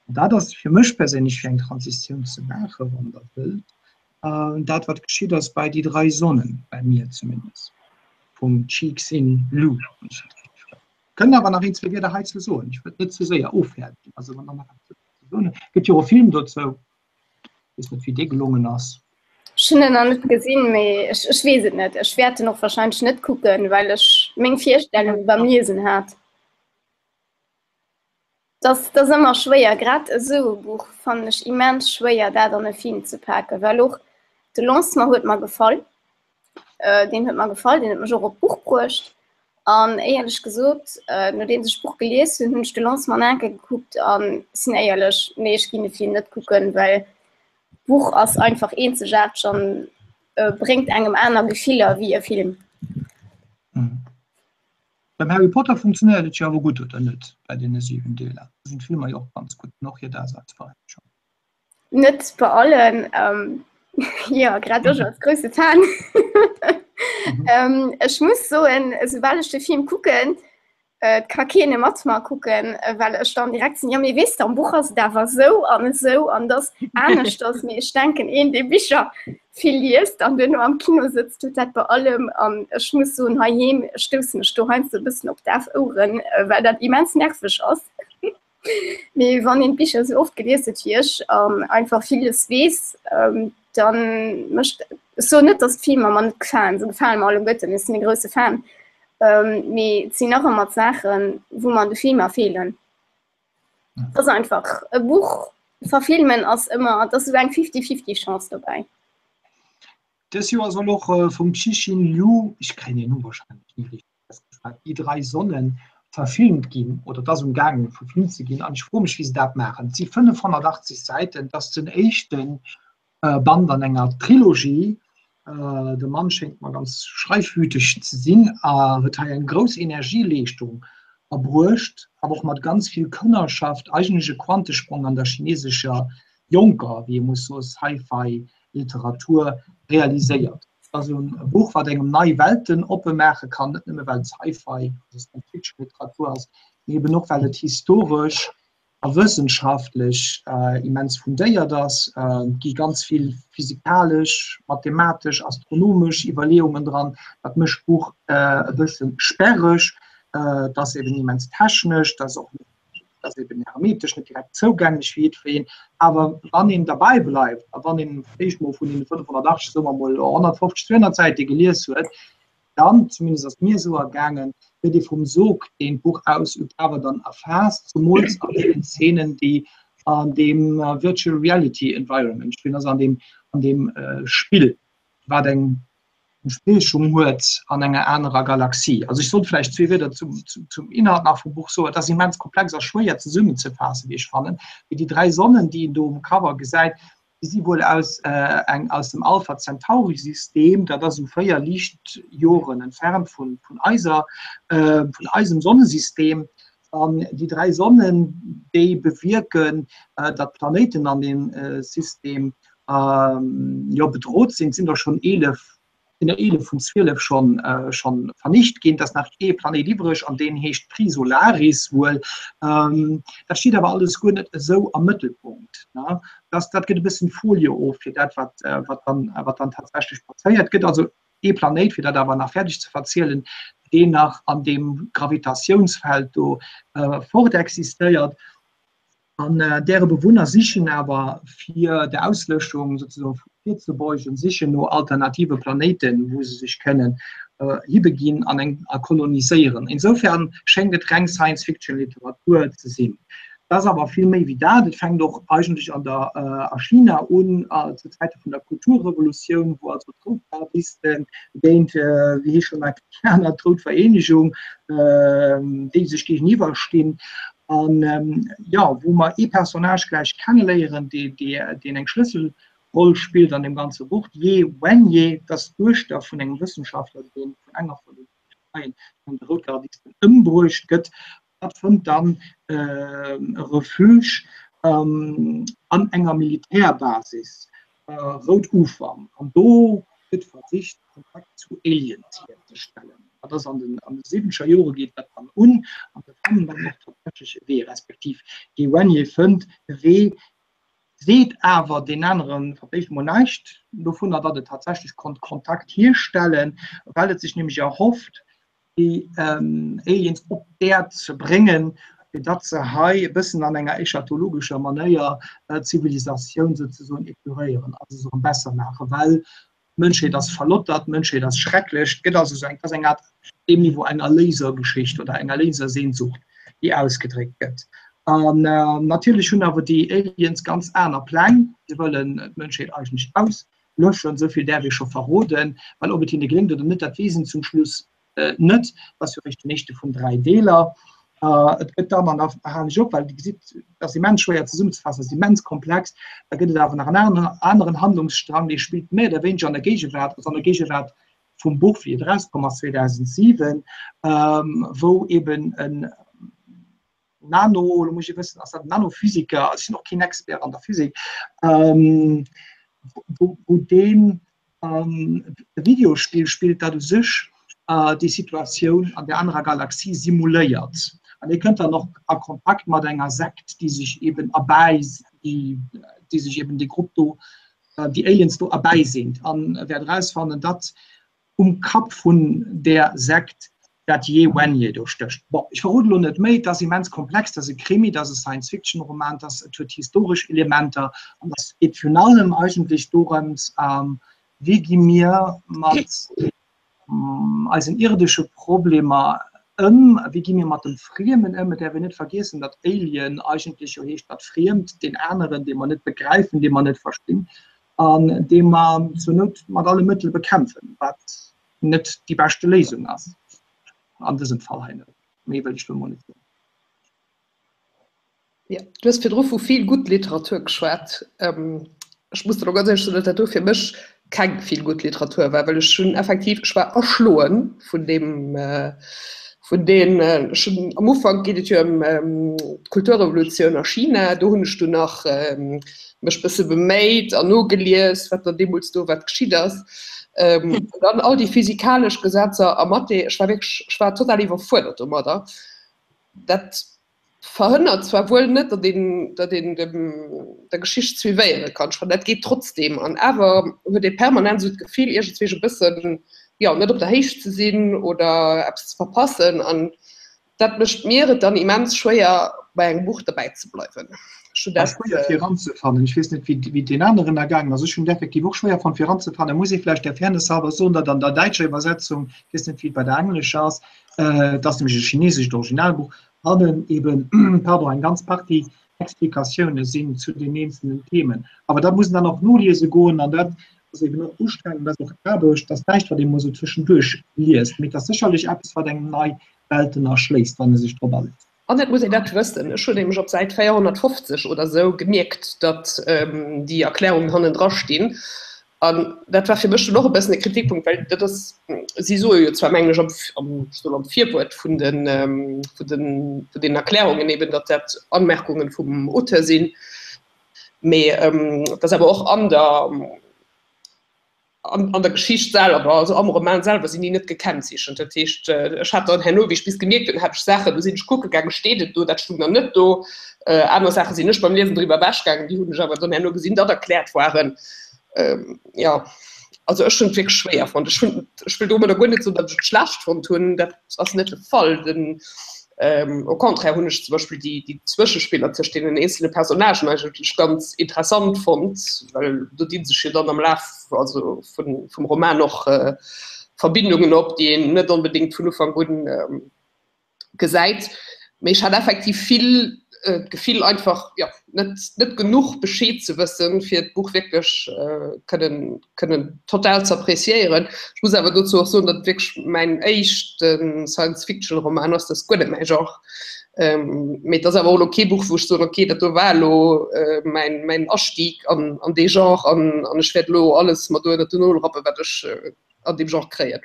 An dat ass fir mech perséinlech, fir eng Transitioun ze maachen, wann Der wëllt, dat wat geschitt ass bei Die drei Sonnen, bei mir zumindest, vum Cixin Liu. Kënnt awer nach een, zwee Wierder heizou soen. Ech wëllt net ze séier ofhäerten. Also wann Der nach eppes ze soen hutt. Gëtt jo och e Film dozou. Weess net, wéi dee gelongen ass. Ech hunn en nach net gesinn, mee ech, ech weess et net. Ech wäert en och wahrscheinlech net kucken, well ech meng Virstellung beim Liesen hat. Das, das ass ëmmer schwéier, grad esou e Buch fannen ech immens schwéier, dat an e Film ze paken, well och de Lancement huet mer gefall. Äh, deen huet mer gefall, deen huet mech och op d'Buch bruecht. An éierlech gesot, äh, nodeems ech d'Buch gelies hunn, hunn ech de Lancement nach eng Kéier gekuckt an sinn éierlech, nee, ech ginn de Film net kucken, well d'Buch ass einfach eenzegaarteg an äh, bréngt engem aner Gefiller wéi e Film. Mhm. Beim Harry Potter funktionéiert et jo awer gutt, oder net? Bei deene 7 Deeler do sinn d'Filmer jo och ganz gutt an och hir Daseinsberechtegung. Net bei allen, ähm, jo, grad ech als grousse Fan. ähm, ech muss soen, esoubal ech de Film kucken, et ka keen e mat mer kucken, well ech dann direkt sinn, jo mee weess de, am Buch ass et awer esou an esou an et ass aneschters. Mee ech denken, een dee Bicher vill liest an duerno am Kino sëtzt, huet dat bei allem. An ech muss soen, heiheem stoussen ech do heiansdo e bëssen op daf Oueren, well dat immens nerveg ass. Mee wann een d'Bicher esou oft gelies huet wéi ech an einfach villes weess, dann mécht, ech soen net, datt d'Filmer mer net gefalen, se gefale mer alleguerten, ech sinn e grousse Fan, mee et sinn nach ëmmer Saachen, wou mer an de Filmer feelen. Et ass einfach, e Buch verfilmen ass ëmmer, et ass esou eng Fifty-fifty Chance dobäi. Dës Joer soll och vum Cixin Liu, ech kréien deen Numm warscheinlech ni richteg ausgeschwat, Die drei Sonnen verfilmt ginn, oder et ass um gaangen verfilmt ze ginn, an ech froe mech wéi se dat maachen. Et si 580 Säiten, et ass den éischte Band an enger Trilogie. De Mann schéngt mer ganz schreifwüteg ze sinn a huet hei eng grouss Energieleeschtung erbruecht, awer och mat ganz vill Kënnerschaft, eigentlech e Quantesprong an der chinesescher jonker, wéi ee muss soen, Sci-Fi-Literatur realiséiert. Et ass e Buch, wat engem nei Welten oppe maache kann, net nëmme well et Sci-Fi, also Science-Fiction-Literatur ass, mee eben och well et historesch a wëssenschaftlech immens fundéiert ass. Et gi ganz vill physikalesch, mathematesch, astronomesch Iwwerleeungen dran. Dat mécht d'Buch e bësse sperreg. Et ass eben immens technesch, et ass och ass eben hermetesch net direkt zougänglech fir jiddwereen. Awer wann een derbäi bleift a wann een éischt mol vun deene 580, soe mer mol 150, 200 Säite gelies huet, dann, zumindest ass et mir esou ergaangen, gëtt ee vum Sog, deen d'Buch ausübt, awer dann erfaasst, zumools an deenen Zeenen, déi an deem Virtual Reality Environment spillen, also an deem, an deem Spill, wat eng Entspriechung huet an enger anerer Galaxie. Also ech sollt vläicht zwee Wierder zum, zum, zum Inhalt nach vum Buch soen. Et ass immens komplex a schwéier zesummenzefaassen, wéi ech fannen. Mee déi dräi Sonnen, déi een do um Cover gesäit, déi si wuel aus, äh, eng, aus dem Alpha Centauri System, dat ass esou 4 Liichtjoren entfernt vun, vun eiser, äh, vun eisem Sonnesystem. An déi dräi Sonnen, déi bewierken, datt d'Planéiten an deem System jo bedrot sinn. Et sinn der schonn 11, sinn der 11 vun 12 schonn schonn vernicht ginn. Et ass nach ee Planéit iwwreg an deen heescht Trisolaris wuel. Dat steet awer alles guer net esou am Mëttelpunkt. Dat dat gëtt e bëssen d'Folie of fir dat, wat wat dann wat dann tatsächlech passéiert. Gëtt also ee Planéit, fir dat awer nach fäerdeg ze verzielen, deen nach an deem Gravitatiounsfeld do fortexistéiert. An däre Bewunner sichen awer, fir der Auslöschung sozusagen virzebeugen, sichen no alternative Planéiten, wou se sech kënnen hibeginn an eng a koloniséieren. Insofern schéngt et reng Science-Fiction-Literatur ze sinn. Et ass awer vill méi wéi dat. Et fänkt och eigentlech an der a China un, zu Zäite vun der Kulturrevolutioun, wou also d'Routgardisten géint, wéi heescht schonn eng aner, d'Rout Vereenegung, déi sech géigeniwwer stinn. An jo, wou mer ee Personnage gläich kenneléieren, dee deen eng Schlësselroll spillt an deem ganze Buch, d'Ye Wenye, dat ass d'Duechter vun engem Wëssenschaftler, dee vun enger vun den Parteien, vun de Routgardisten, ëmbruecht gëtt. Hatt fënnt dann e Refuge an enger Militärbasis, Rout Ufer, an do gëtt versicht, Kontakt zu Aliens hierzestellen. Dat ass an den an de siwwenzeger Jore geet dat dann un an se fannen dann och tatsächlech e Wee, respektiv de Wanye fënnt e Wee, seet awer deen anere fir d'éischt emol näischt dovunner, datt et tatsächlech konnt Kontakt hierstellen, well et sech nämlech erhofft, déi Aliens op d'Äerd ze bréngen, fir datt se hei e bëssen an enger eschatologescher Manéier d'Zivilisatioun souzesoen epuréieren, also se erëm besser maachen, well d'Mënschheet ass verlottert, d'Mënschheet ass schrecklech. Et gëtt also esou eng, et ass eng Art op deem Niveau eng Erléisergeschicht oder eng Erléisersehnsucht, déi ausgedréckt gëtt. An natierlech hunn awer déi Aliens ganz aner Pläng, se wëllen d'Mënschheet eigentlech aus Löschen, esou vill däerf ee scho verroden, well ob et hinne geléngt oder net, dat weess een zum Schluss net. Dat ass jo eréischt den éischte vun 3 Deeler. Et gëtt dann, an da halen ech op, well Dir gesitt, et ass immens schwéier zesummezefaassen, et ass immens komplex, da gëtt et awer nach en aneren Handlungsstrang, dee spillt méi oder wéineger an der Géigewaart, also an der Géigewaart vum Buch, wéi et erauskomm ass 2007, wou eben en Nano, lo muss ech e bëssen, ass dat Nanophysiker, also ech sinn och keen Expert an der Physik, ähm, wou, wou deen ähm, e Videospill spillt, dat u sech äh, déi Situatioun an der anerer Galaxie simuléiert. An dee kënnt dann och a Kontakt mat enger Sekt, déi sech eben erbäi, déi, déi sech eben déi Grupp do, äh, déi Aliens do erbäiseent an wäert erausfannen, datt um Kapp vun där Sekt dat Ye Wenjie do stécht. Bon, ech verroden elo net méi, et ass immens komplex, et ass e Krimi, et ass e Science-Fiction-Roman, et ass, et huet historesch Elementer an et geet virun allem eigentlech dorëms, wéi gi mir mat eisen irdesche Problemer ëm, wéi gi mir mat dem Friemen ëm. Et däerf een net vergiessen, datt Alien eigentlech jo heescht dat Friemt, deen aneren, dee mer net begräifen, dee mer net verstinn. an dee mer zur Nout mat alle Mëttel bekämpfen, wat net déi beschte Léisung ass an dësem Fall hei net. Méi wëll ech lo mol net soen. Jo, du hues virdru vu Feel-Good-Literatur geschwat. Ech muss der elo ganz éierlech soen, datt dat do fir mech keng Feel-Good-Literatur war, well ech hunn effektiv, ech war erschloe vun deem, vun deen, ech hunn, am Ufank geet et jo ëm d'Kulturrevolutioun a China, do hunn ech dunn nach mech bësse beméit an nogelies, wat dann deemools do wat geschitt ass. Ähm, dann all déi physikalesch Gesetzer a Mathé, ech war wierklech, ech war total iwwerfuerdert domadder. Dat verhënnert zwar wuel net, datt een, datt een dem, der Geschicht suivéiere kann, ech fannen, dat geet trotzdem. An awer huet ee permanent esou d'Gefill, iergendzwéi e bëssen, jo, net op der Héicht ze sinn oder eppes ze verpassen. An Dat mécht mir et dann immens schwéier bei engem Buch derbäi ze bleiwen. Ech hunn dat schwéier fir eranzefannen. Ech weess net wéi et den aneren ergaangen ass. Ech hunn et effektiv och schwéier fonnt fir eranzefannen. Muss ee vläicht der Fairness halber soen, datt an der däitscher Iwwersetzung, ech weess net wéi et bei der englescher ass, et ass nämlech e chinesescht Originalbuch, hannen eben, pardon, eng ganz Partie Explikatioune sinn zu den eenzelnen Themen. Awer dat muss een dann och noliese goen an dat ass eben och ustrengend, dat ass och Aarbecht, dat ass näischt wat ee mol esou tëschenduerch liest, mee et ass sécherlech eppes wat engem nei Welten erschléisst, wann e sech drop aleet. An et muss een dat wëssen, ech hunn nämlech op Säit 450 oder esou gemierkt, datt déi Erklärungen hannendra stinn. An dat war fir mech dunn och e bëssen e Kritikpunkt, well dat ass, si soe jo zwar, mengen ech, am, am, ech soen am Virwuert vun den, vun den, vun den Erklärungen eben, datt dat Anmerkungen vum Auteur sinn, mee et ass awer och an der, an, an der Geschicht selwer, also am Roman selwer sinn déi net gekennzeechent. Dat heescht, ech hat dann herno, wéi ech bis gemierkt hunn, hat ech Saachen, do sinn ech kucke gaangen, steet et do, dat stung dann net do. Aner Saache sinn ech beim Liesen driwwer ewechgaangen, déi hunn ech awer dann herno gesinn, datt erkläert waren. Jo, also ech hunn et wierklech schwéier fonnt. Ech hunn, ech wëll domadder guer net soen, datt ech et schlecht fonnt hunn, dat ass net de Fall. Den, Au contraire hunn ech zum Beispill déi, déi Zwëschespiller tëscht deenen eenzele Personnagen eigentlech ganz interessant fonnt, well do di sech jo dann am Laf also vun, vum Roman och Verbindungen op, déi een net onbedéngt vun Ufank un gesäit. Mee ech hat effektiv vill d'Gefill einfach, jo, net, net genuch Bescheed ze wëssen, fir d'Buch wierklech kënnen, kënnen total ze appréciéieren. Ech muss awer dozou och soen, datt et wierklech mäin éischte Science-Fiction-Roman ass, dat ass guer net mäi Genre. Mee et ass awer och elo kee Buch, wou ech soen, okay, dat do war elo mäin, mäin Astieg an, an dee Genre an, an ech wäert elo alles mer do ënnert den Nol rappen, wat ech an deem Genre kréien.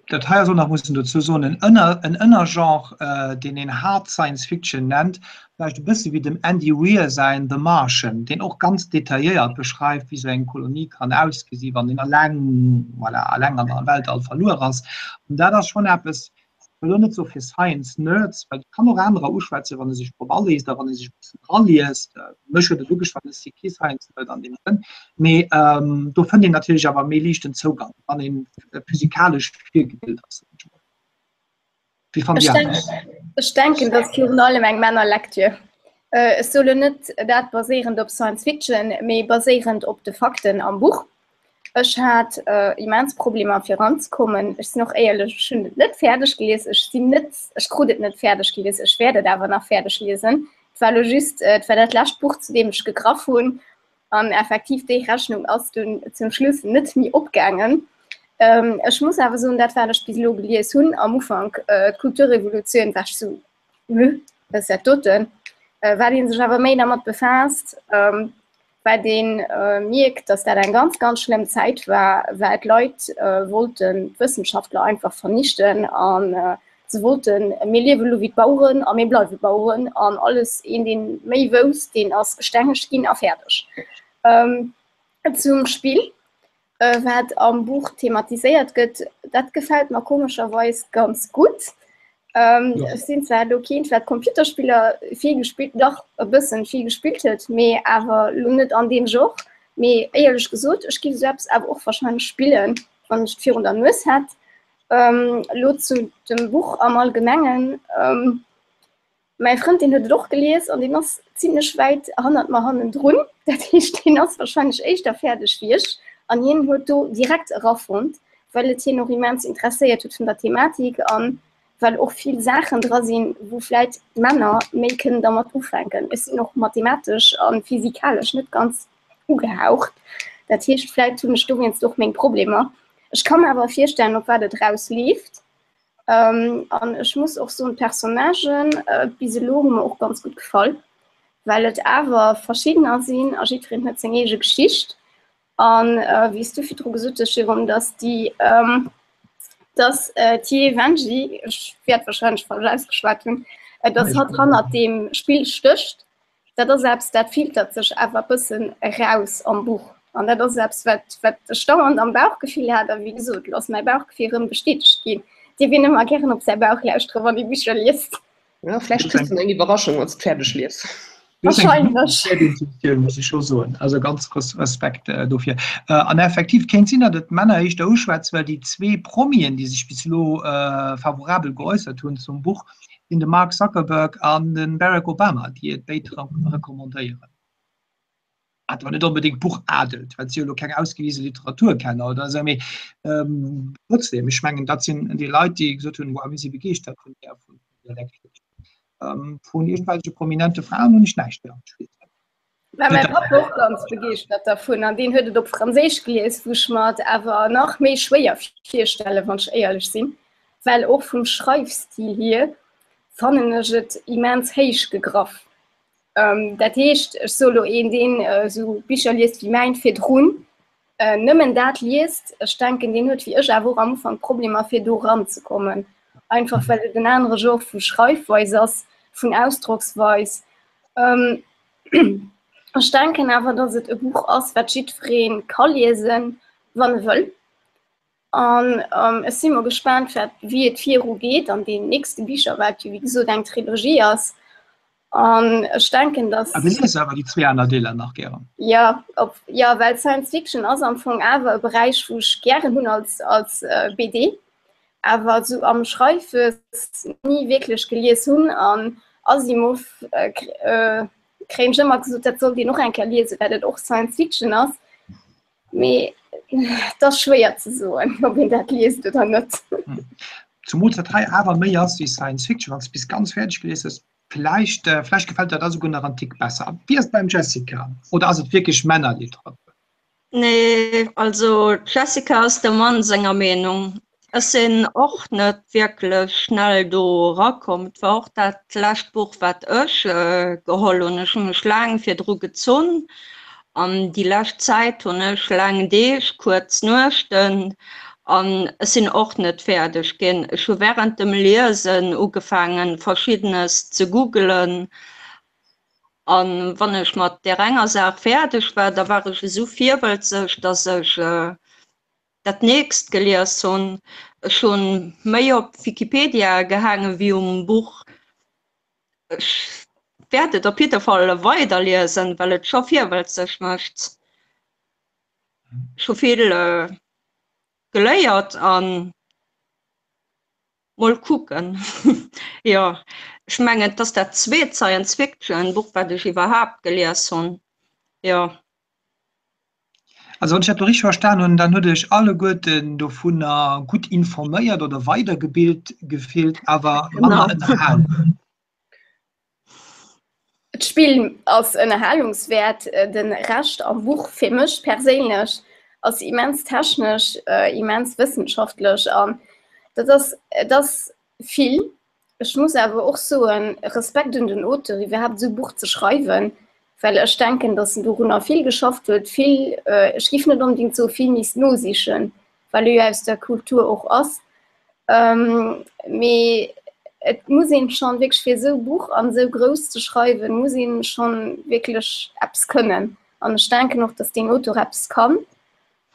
Dat hei ass och nach, muss een dozou soen, en Ënner, en Ënnergenre, deen een Hard Science Fiction nennt, vläicht e bësse wéi dem Andy Weir säin The Martian, deen och ganz detailléiert beschreift, wéi sou eng Kolonie kann ausgesi wann een eleng, voilà, eleng an der Weltall verluer ass. An dat ass schonn eppes, ech wëll elo net soe fir Science Nerds, well et kann och anerer uschwätzen, wann e sech drop aleest a wann e sech e bëssen eraliest. Mech huet et ugeschwat, ech si kee Science Nerd an deem Sënn, mee do fënnt een natierlech awer méi liichten Zougang, wann ee physikalesch virgebilt ass, soen ech mol. Wéi fannt Dir dat? Ech denken, dat ass virun allem eng Männerlektür. Ech soe lo net dat baséierend op Science Fiction, mee baséierend op de Fakten am Buch. Ech hat immens Problemer fir eranzekommen. Ech sinn och éierlech, ech hunn et net fäerdeg gelies. Ech sinn net, ech krut et net fäerdeg gelies. Ech wäert et awer nach fäerdeg liesen. Et war elo just, et war dat lescht Buch, zu deem ech gegraff hunn. An effektiv, déi Rechnung ass dunn zum Schluss net méi opgaangen. Ech muss awer soen, dat wat ech bis elo gelies hunn, am Ufank, d'Kulturrevolutioun, war ech sou, Hm, wat ass dat doten? Wat ee sech awer méi dermat befaasst, wat ee mierkt, datt dat eng ganz, ganz schlëmm Zäit war, well d'Leit wollten d'Wëssenschaftler einfach vernichten a se wollten, mir liewe lo wéi d'Baueren a mir bleiwe Baueren an alles, een deen méi wousst, deen ass gestengegt ginn a fäerdeg. Zum Spill, Wat am Buch thematiséiert gëtt, dat gefält mer komescherweis ganz gutt. Ech sinn zwar elo keent, wat Computerspiller vill gespillt, dach e bëssen vill gespillt huet, mee awer elo net an deem Genre. Mee éierlech gesot, ech giff esou eppes awer och warscheinlech spillen, wann ech et virun der Nues hätt. Elo zu dem Buch am Allgemengen. Mäi Frënd deen huet et och gelies an deen ass zimlech wäit hannert mer hannendrun. Dat heescht deen ass wahrscheinlech éischter fäerdeg wéi ech an hien huet do direkt erafonnt, well et hien och immens interesséiert huet vun der Thematik an well och vill Saachen dra sinn, wou vläit Männer méi kënnen dermat ufänken. Ech sinn och mathematesch a physikalesch net ganz ugehaucht, dat heescht vläit hunn ech dowéinst och meng Problemer. Ech ka mer awer virstellen, op wat et erausleeft. An ech muss och soen, d'Personnagen bis elo hu mer och ganz gutt gefall, well et awer verschiddener sinn a jiddwereen huet seng eege Geschicht. An wéi s du virdru gesot hues, Jérôme, dass déi, dass d'Ye Wenji, ech wäert warscheinlech falsch ausgeschwat hunn, dass hatt hannert deem Spill stécht. Dat ass eppes, dat filtert sech awer e bëssen eraus am Buch. An dat ass eppes, wat, wat ech dauernd am Bauchgefill hat. A wéi gesot, elo ass mäi Bauchgefill erëm bestätegt ginn. Dierf een ëmmer gären op säi Bauch lauschteren, wann ee Bicher liest. Ja, vläicht kriss de eng Iwwerraschung, wann s de fäerdeg lies. Wahrscheinlech. Intuitioun, muss ech scho soen. Also ganz grouss Respekt dofir. An effektiv kéint sinn, datt et d'Männer éischter uschwätzt, well déi zwee Promien, déi sech bis elo favorabel geäussert hunn zum Buch, sinn de Mark Zuckerberg an de Barack Obama, déi et béid recommandéieren. Wat awer net onbedéngt d'Buch adelt, well et si jo elo keng ausgewise Literaturkenner oder esou, mee trotzdem, ech mengen, dat sinn déi Leit, déi gesot hunn, Wow, mir si begeeschtert vun där vun der Lektür. Vun iergendwelche prominente Fraen hunn ech näischt héieren. War mäi Papp och ganz begeeschtert dervun an deen huet et op Franséisch gelies, wou ech mer et awer nach méi schwéier virstellen, wann ech éierlech sinn, well och vum Schreifstil hier fannen ech et immens héich gegraff. Dat heescht, ech soe lo een, deen esou Bicher liest wéi mäin virdrun, nëmmen dat liest, ech denken, deen huet wéi ech awer och am Ufank Problemer fir do eranzekommen, einfach well et en anere Genre vu Schreifweis ass, vun Ausdrocksweis. Ech denken awer, datt et e Buch ass, wat jiddweree ka liesen, wann e wëll. An ech si mol gespaant, wat, wéi et viru geet an deenen nächste Bicher, wat jo wéi gesot eng Trilogie ass. An ech denken, datt. Ah, du lies awer déi zwee aner Deeler nach gären? Jo, op, jo, well Science Fiction ass am Fong awer e Beräich, wou ech gären hunn als, als BD, awer esou am Schreifes ni wierklech gelies hunn. An Asimov kréien ech ëmmer gesot, dat sollt een och eng Kéier liesen, well et och Science Fiction ass. Mee et ass schwéier ze soen, ob een dat liest oder net. Zumools dat hei awer méi ass wéi Science Fiction, wann s de bis ganz fäerdeg gelies hues. Vläicht, vläicht gefält der da souguer nach en Tick besser. Wéi ass et beim Jessica? Oder ass et wierklech Männerliteratur? Nee, also d'Jessica ass dem Mann senger Meenung. Ech sinn och net wierklech schnell do erakomm. Et war och dat lescht Buch, wat ech geholl hunn. Ech hu mech laang virdru gezunn an déi lescht Zäit hunn ech laang Deeg, kuerz Nuechten. An ech sinn och net fäerdeg ginn. Ech hu wärend dem Liesen ugefaangen, Verschiddenes ze googelen. An wann ech mat där enger Saach fäerdeg war, da war ech esou virwëlzeg, dass ech dat nächst gelies hunn. Ech hu méi op Wikipedia gehaange wéi um Buch. Ech wäert et op jidde Fall weiderliesen, well et scho virwëlzeg mécht. Ech hu vill geléiert an mol kucken. Jo, ech mengen, et ass dat zweet Science-Fiction-Buch, wat ech iwwerhaapt gelies hunn. Jo. Also wann ech dat do richteg verstan hunn, dann hutt Iech alleguerten dovunner gutt informéiert oder weidergebilt gefillt, awer manner ënnerhalen. D'Spill ass ënnerhalungswäert, de Rescht am Buch fir mech perséinlech ass immens technesch, immens wëssenschaftlech an dat ass, et ass vill. Ech muss awer och soen, Respekt un den Auteur iwwerhaapt esou e Buch ze schreiwen, well ech denken, datt en dorunner vill geschafft huet, vill, ech géif net onbedéngt soe vill misst nosichen, well e jo aus der Kultur och ass. Mee et muss een schonn wierklech fir esou e Buch an esou grouss ze schreiwen, muss een schonn wierklech eppes kënnen. An ech denken och, datt deen Auteur eppes kann.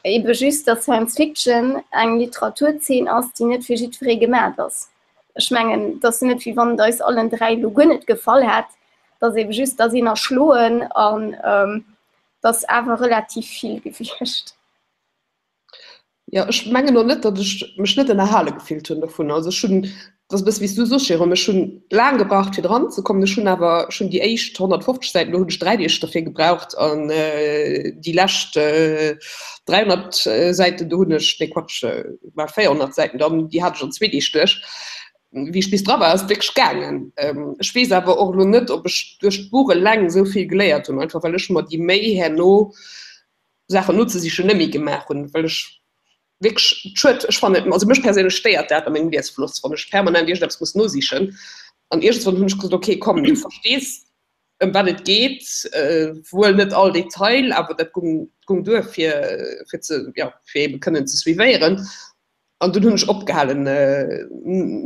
Ebe just, datt Science Fiction eng Literaturzeen ass, déi net fir jiddweree gemat ass. Ech mengen, et ass jo net, wéi wann et eis allen 3 elo guer net gefall hätt. Et ass ebe just, dass een erschloen an et ass awer relativ vill gewiescht. Jo, ech mengen och net, datt ech mech net ënnerhale gefillt hunn dovun. Also ech hunn, dat ass e bësse wéi s du soos, Jérôme, ech hunn laang gebraucht fir dran ze kommen. Ech hunn awer, ech hunn déi éischt 150 Säiten, do hunn ech 3 Deeg derfir gebraucht an déi lescht 300 Säiten, do hunn ech, nee Quatsch, bal 400 Säiten dann, déi hat ech an zwee Deeg duerch. Wéi ech bis dra war, ass et wierklech gaangen. Ech weess awer och elo net, ob ech duerch d'Buch eleng esou vill geléiert hunn, einfach well ech mer déi Méi herno Saachen nozesichen net méi gemaach hunn, well ech wierklech schued, ech fannen, also mech perséinlech stéiert dat a mengem Liesfloss, wann ech permanent iergendeppes muss nosichen. An iergendwann hunn ech gesot, okay, komm, du verstees ëm wat et geet, wuel net all Detail, awer dat gung gung duer fir fir ze jo fir ebe kënnen ze suivéieren. An dunn hunn ech opgehalen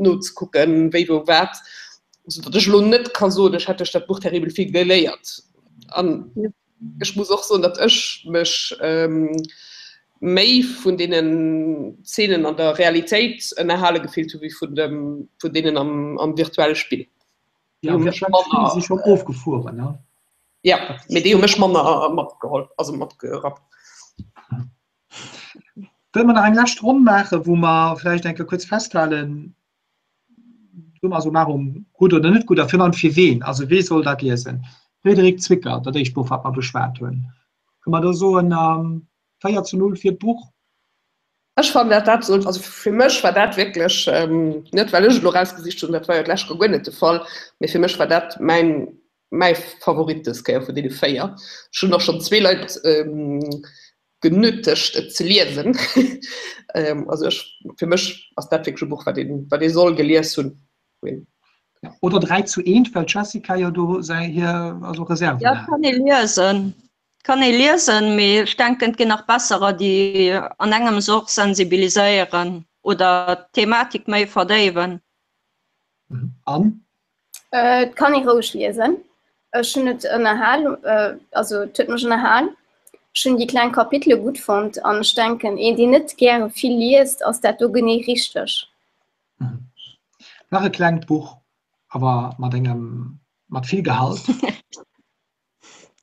nozekucken, wéi wou wat, esou datt ech elo net ka soen, ech hätt duerch dat Buch terribel vill geléiert. An ech muss och soen, datt ech mech méi vun deenen Zeenen an der Realitéit ënnerhale gefillt hu wéi vun dem vun deenen am am virtuelle Spill. Déi hu mech manner si schonn ofgefueren, ne? Ja, mee déi hu mech manner matgeholl, also matgerappt. Wëlle mer nach eng lescht Ronn maachen, wou mer vläicht eng Kéier kuerz festhalen, summa summarum, gutt oder net gutt a virun allem fir ween? Also wee soll dat liesen? Frédéric Zwicker, dat éischt Buch, wat mer beschwat hunn. Kënne mer do soen, 4 zu 0 fir d'Buch? Ech fannen, dat dat sollt, also fir mech war dat wierklech, net well ech et elo erausgesicht hunn, dat war jo d'lescht Joer guer net de Fall, mee fir mech war dat mäin, mäi Favorit dës Kéier vun deene 4. Ech hunn och schonn zwee Leit genötegt et ze liesen. Also ech, fir mech ass dat wierklech e Buch, wat een, wat ee soll gelies hunn. Oder 3 zu 1, well d'Jessica jo do säi, hir, also Reserven Ja, hat. kann ee liesen. Kann ee liesen, mee ech denken, et ginn nach besserer, déi an engems och sensibiliséieren oder d'Thematik méi verdéiwen. An? Et kann ee roueg liesen. Ech hunn et ënnerhal, also et huet mech ënnerhal. Ech hunn déi kleng Kapitele gutt fonnt an ech denken, een deen net gäre vill liest, ass dat do genee richteg. Nach e klengt Buch, awer mat engem, mat vill Gehalt.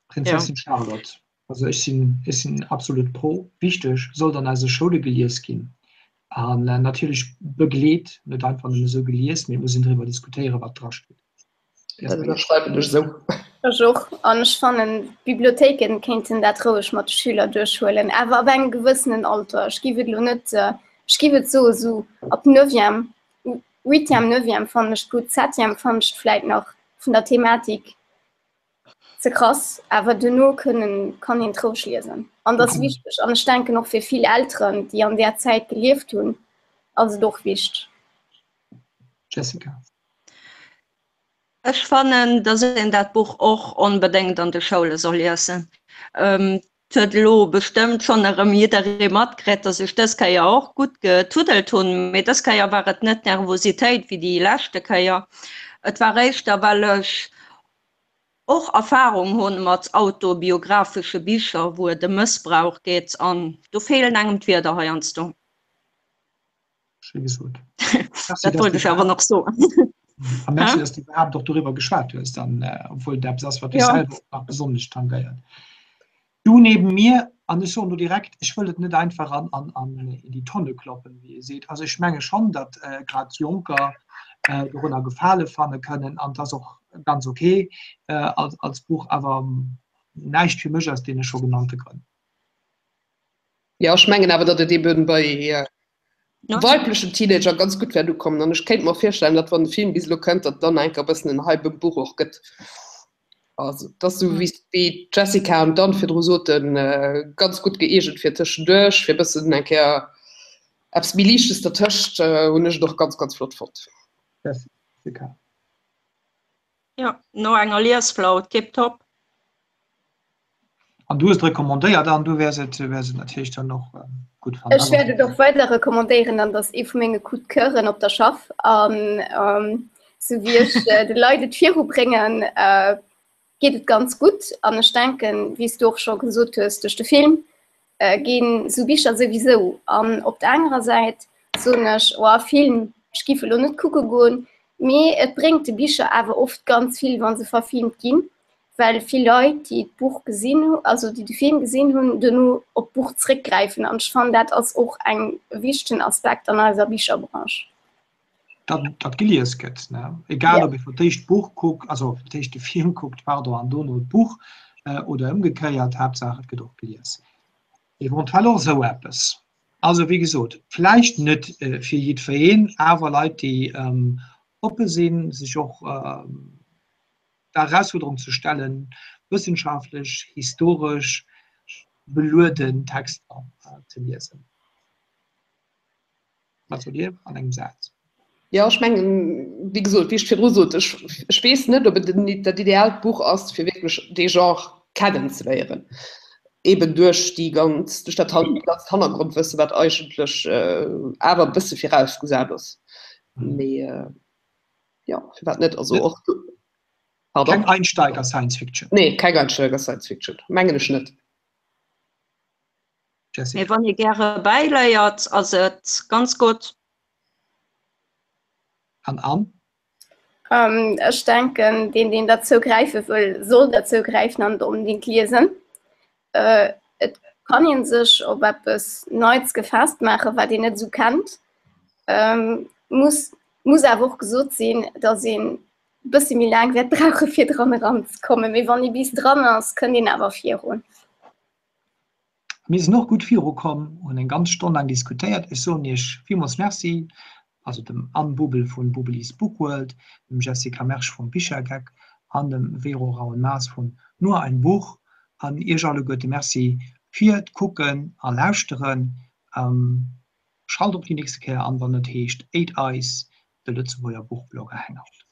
Prinzessin Charlotte. Also ech sinn, ech sinn absolut pro. Wichteg, sollt an eise Schoule gelies ginn an natierlech begleet, net einfach nëmme esou gelies, mee et muss een driwwer diskutéieren, wat dra steet. Dat ënnerschreiwen ech esou. Ech och. An ech fannen, d'Bibliothéiken kéinten dat roueg mat de Schüler duerchhuelen, awer ab engem gewëssenen Alter. Ech giff et elo net, ech giff et soe sou ab Neuvième, Huitième, Neuvième fannen ech et gutt, Septième fannen ech et vläit nach vun der Thematik ze krass, awer duerno kënnen kann een et roueg liesen an dat ass wichteg an ech denken och fir vill Elteren, déi an där Zäit gelieft hunn, ass et och wichteg. Jessica. Ech fannen, dass een dat Buch och onbedéngt an de Schoule soll liesen. Et huet elo bestëmmt schonn erëm jidderee matkritt, dass ech dës Kéier och gutt getuddelt hunn. Mee dës Kéier war et net d'Nervositéit wéi déi leschte Kéier. Et war éischter, well ech och Erfarung hunn mat autobiographesche Bicher, wou et ëm Mëssbrauch geet, an do feelen engem d'Wierder heiansdo. Schéi gesot. Dat wollt ech awer nach soen. A merci, dass du iwwerhaapt och doriwwer geschwat hues, dann, äh, obwuel dat eppes ass, wat dech selwer och nach besonnesch tangéiert. Du neben mir, an ech soen do direkt, ech wëll et net einfach an, an, an déi Tonne kloppen, wéi ee seet. Also ech menge schonn, datt äh, grad Jonker äh, dorunner Gefale fanne kënnen an 't ass och ganz okay äh, als, als Buch, awer näischt fir mech aus deene scho genannte Grënn. Jo, ech mengen awer, datt et eben bei weiblechen Teenager ganz gutt wäert ukommen. An ech kéint mer virstellen, datt wann de Film bis elo kënnt, datt dann enker e bëssen en Hype ëm d'Buch och gëtt. Also et ass esou wéi wéi d'Jessica an d'Anne virdru soten, ganz gutt gëeegent fir tëschenduerch, fir e bëssen eng Kéier eppes méi Liichtes dertëscht, hunn ech et och ganz, ganz flott fonnt. Jessica. Jo, no enger Liesflaut, tiptop. An du hues et recommandéiert an du wäers et wäers et natierlech dann och gutt fannen. Ech wäert et och weider recommandéieren an dat ass ee vu menge Coup de Coeuren op der Schaff an sou wéi ech de Leit et virubréngen, geet et ganz gutt an ech denken, wéi s du och scho gesot hues, duerch de Film ginn sou Bicher souwisou an op der anerer Säit soen ech, oh Film, ech giff elo net kucke goen, mee et bréngt de Bicher awer oft ganz vill wa se verfilmt ginn, well vill Leit déi d'Buch gesinn hunn, also déi de Film gesinn hunn, duerno op d'Buch zréckgräifen an ech fannen dat ass och eng wichtegen Aspekt an eiser Bicherbranche. Datt datt gelies gëtt, ne? Egal ob ee fir d'éischt d'Buch kuckt, also fir d'éischt de Film kuckt, pardon, an dono d'Buch, oder ëmgekéiert, Haaptsaach et gëtt och gelies. Eventuell och esou eppes. Also wéi gesot, vläicht net fir jiddwereen, awer Leit déi oppe sinn, sech och der Erausfuerderung ze stellen, wëssenschaftlech, historesch belueden Texter ze liesen. Wat sot Dir an engem Saz? Jo, ech mengen, wéi gesot, wéi ech virdru sot, ech, ech weess net, ob et dat ideaalt Buch ass, fir wierklech dee Genre kennenzeléieren, eben duerch déi ganz, duerch dat ganzt Hannergrondwësse, wat eigentlech awer e bësse virausgesat ass. Mee jo, firwat net? Also och, pardon? Keng Einsteiger-Science-Fiction? Nee, keng Einsteiger-Science-Fiction, mengen ech net. Mee wann ee gäre bäiléiert, ass et ganz gutt. An Anne? Ech denken, deen, deen derzou gräife wëll, soll derzou gräifen an et onbedéngt liesen. Et kann ee sech op eppes Neits gefaasst maachen, wat een net esou kennt. Muss, muss awer och gesot sinn, datt een e bësse méi laang wäert brauche fir dran eranzekommen. Mee wann ee bis dran ass, kënnt een awer virun. Mir sinn och gutt virukomm, hunn eng ganz Stonn laang diskutéiert. Ech soen Iech villmools Merci, also dem Anne Bubel vun Bubelis Bookworld, dem Jessica Mersch vum Bichergeck an dem Vero Rauen-Maas vun Nur ein Buch. An Iech alleguerte Merci fir d'Kucken a Lauschteren. Schalt och déi nächste Kéier an, wann et heescht Eight Eyes, de Lëtzebuerger Buchblogger Hangout.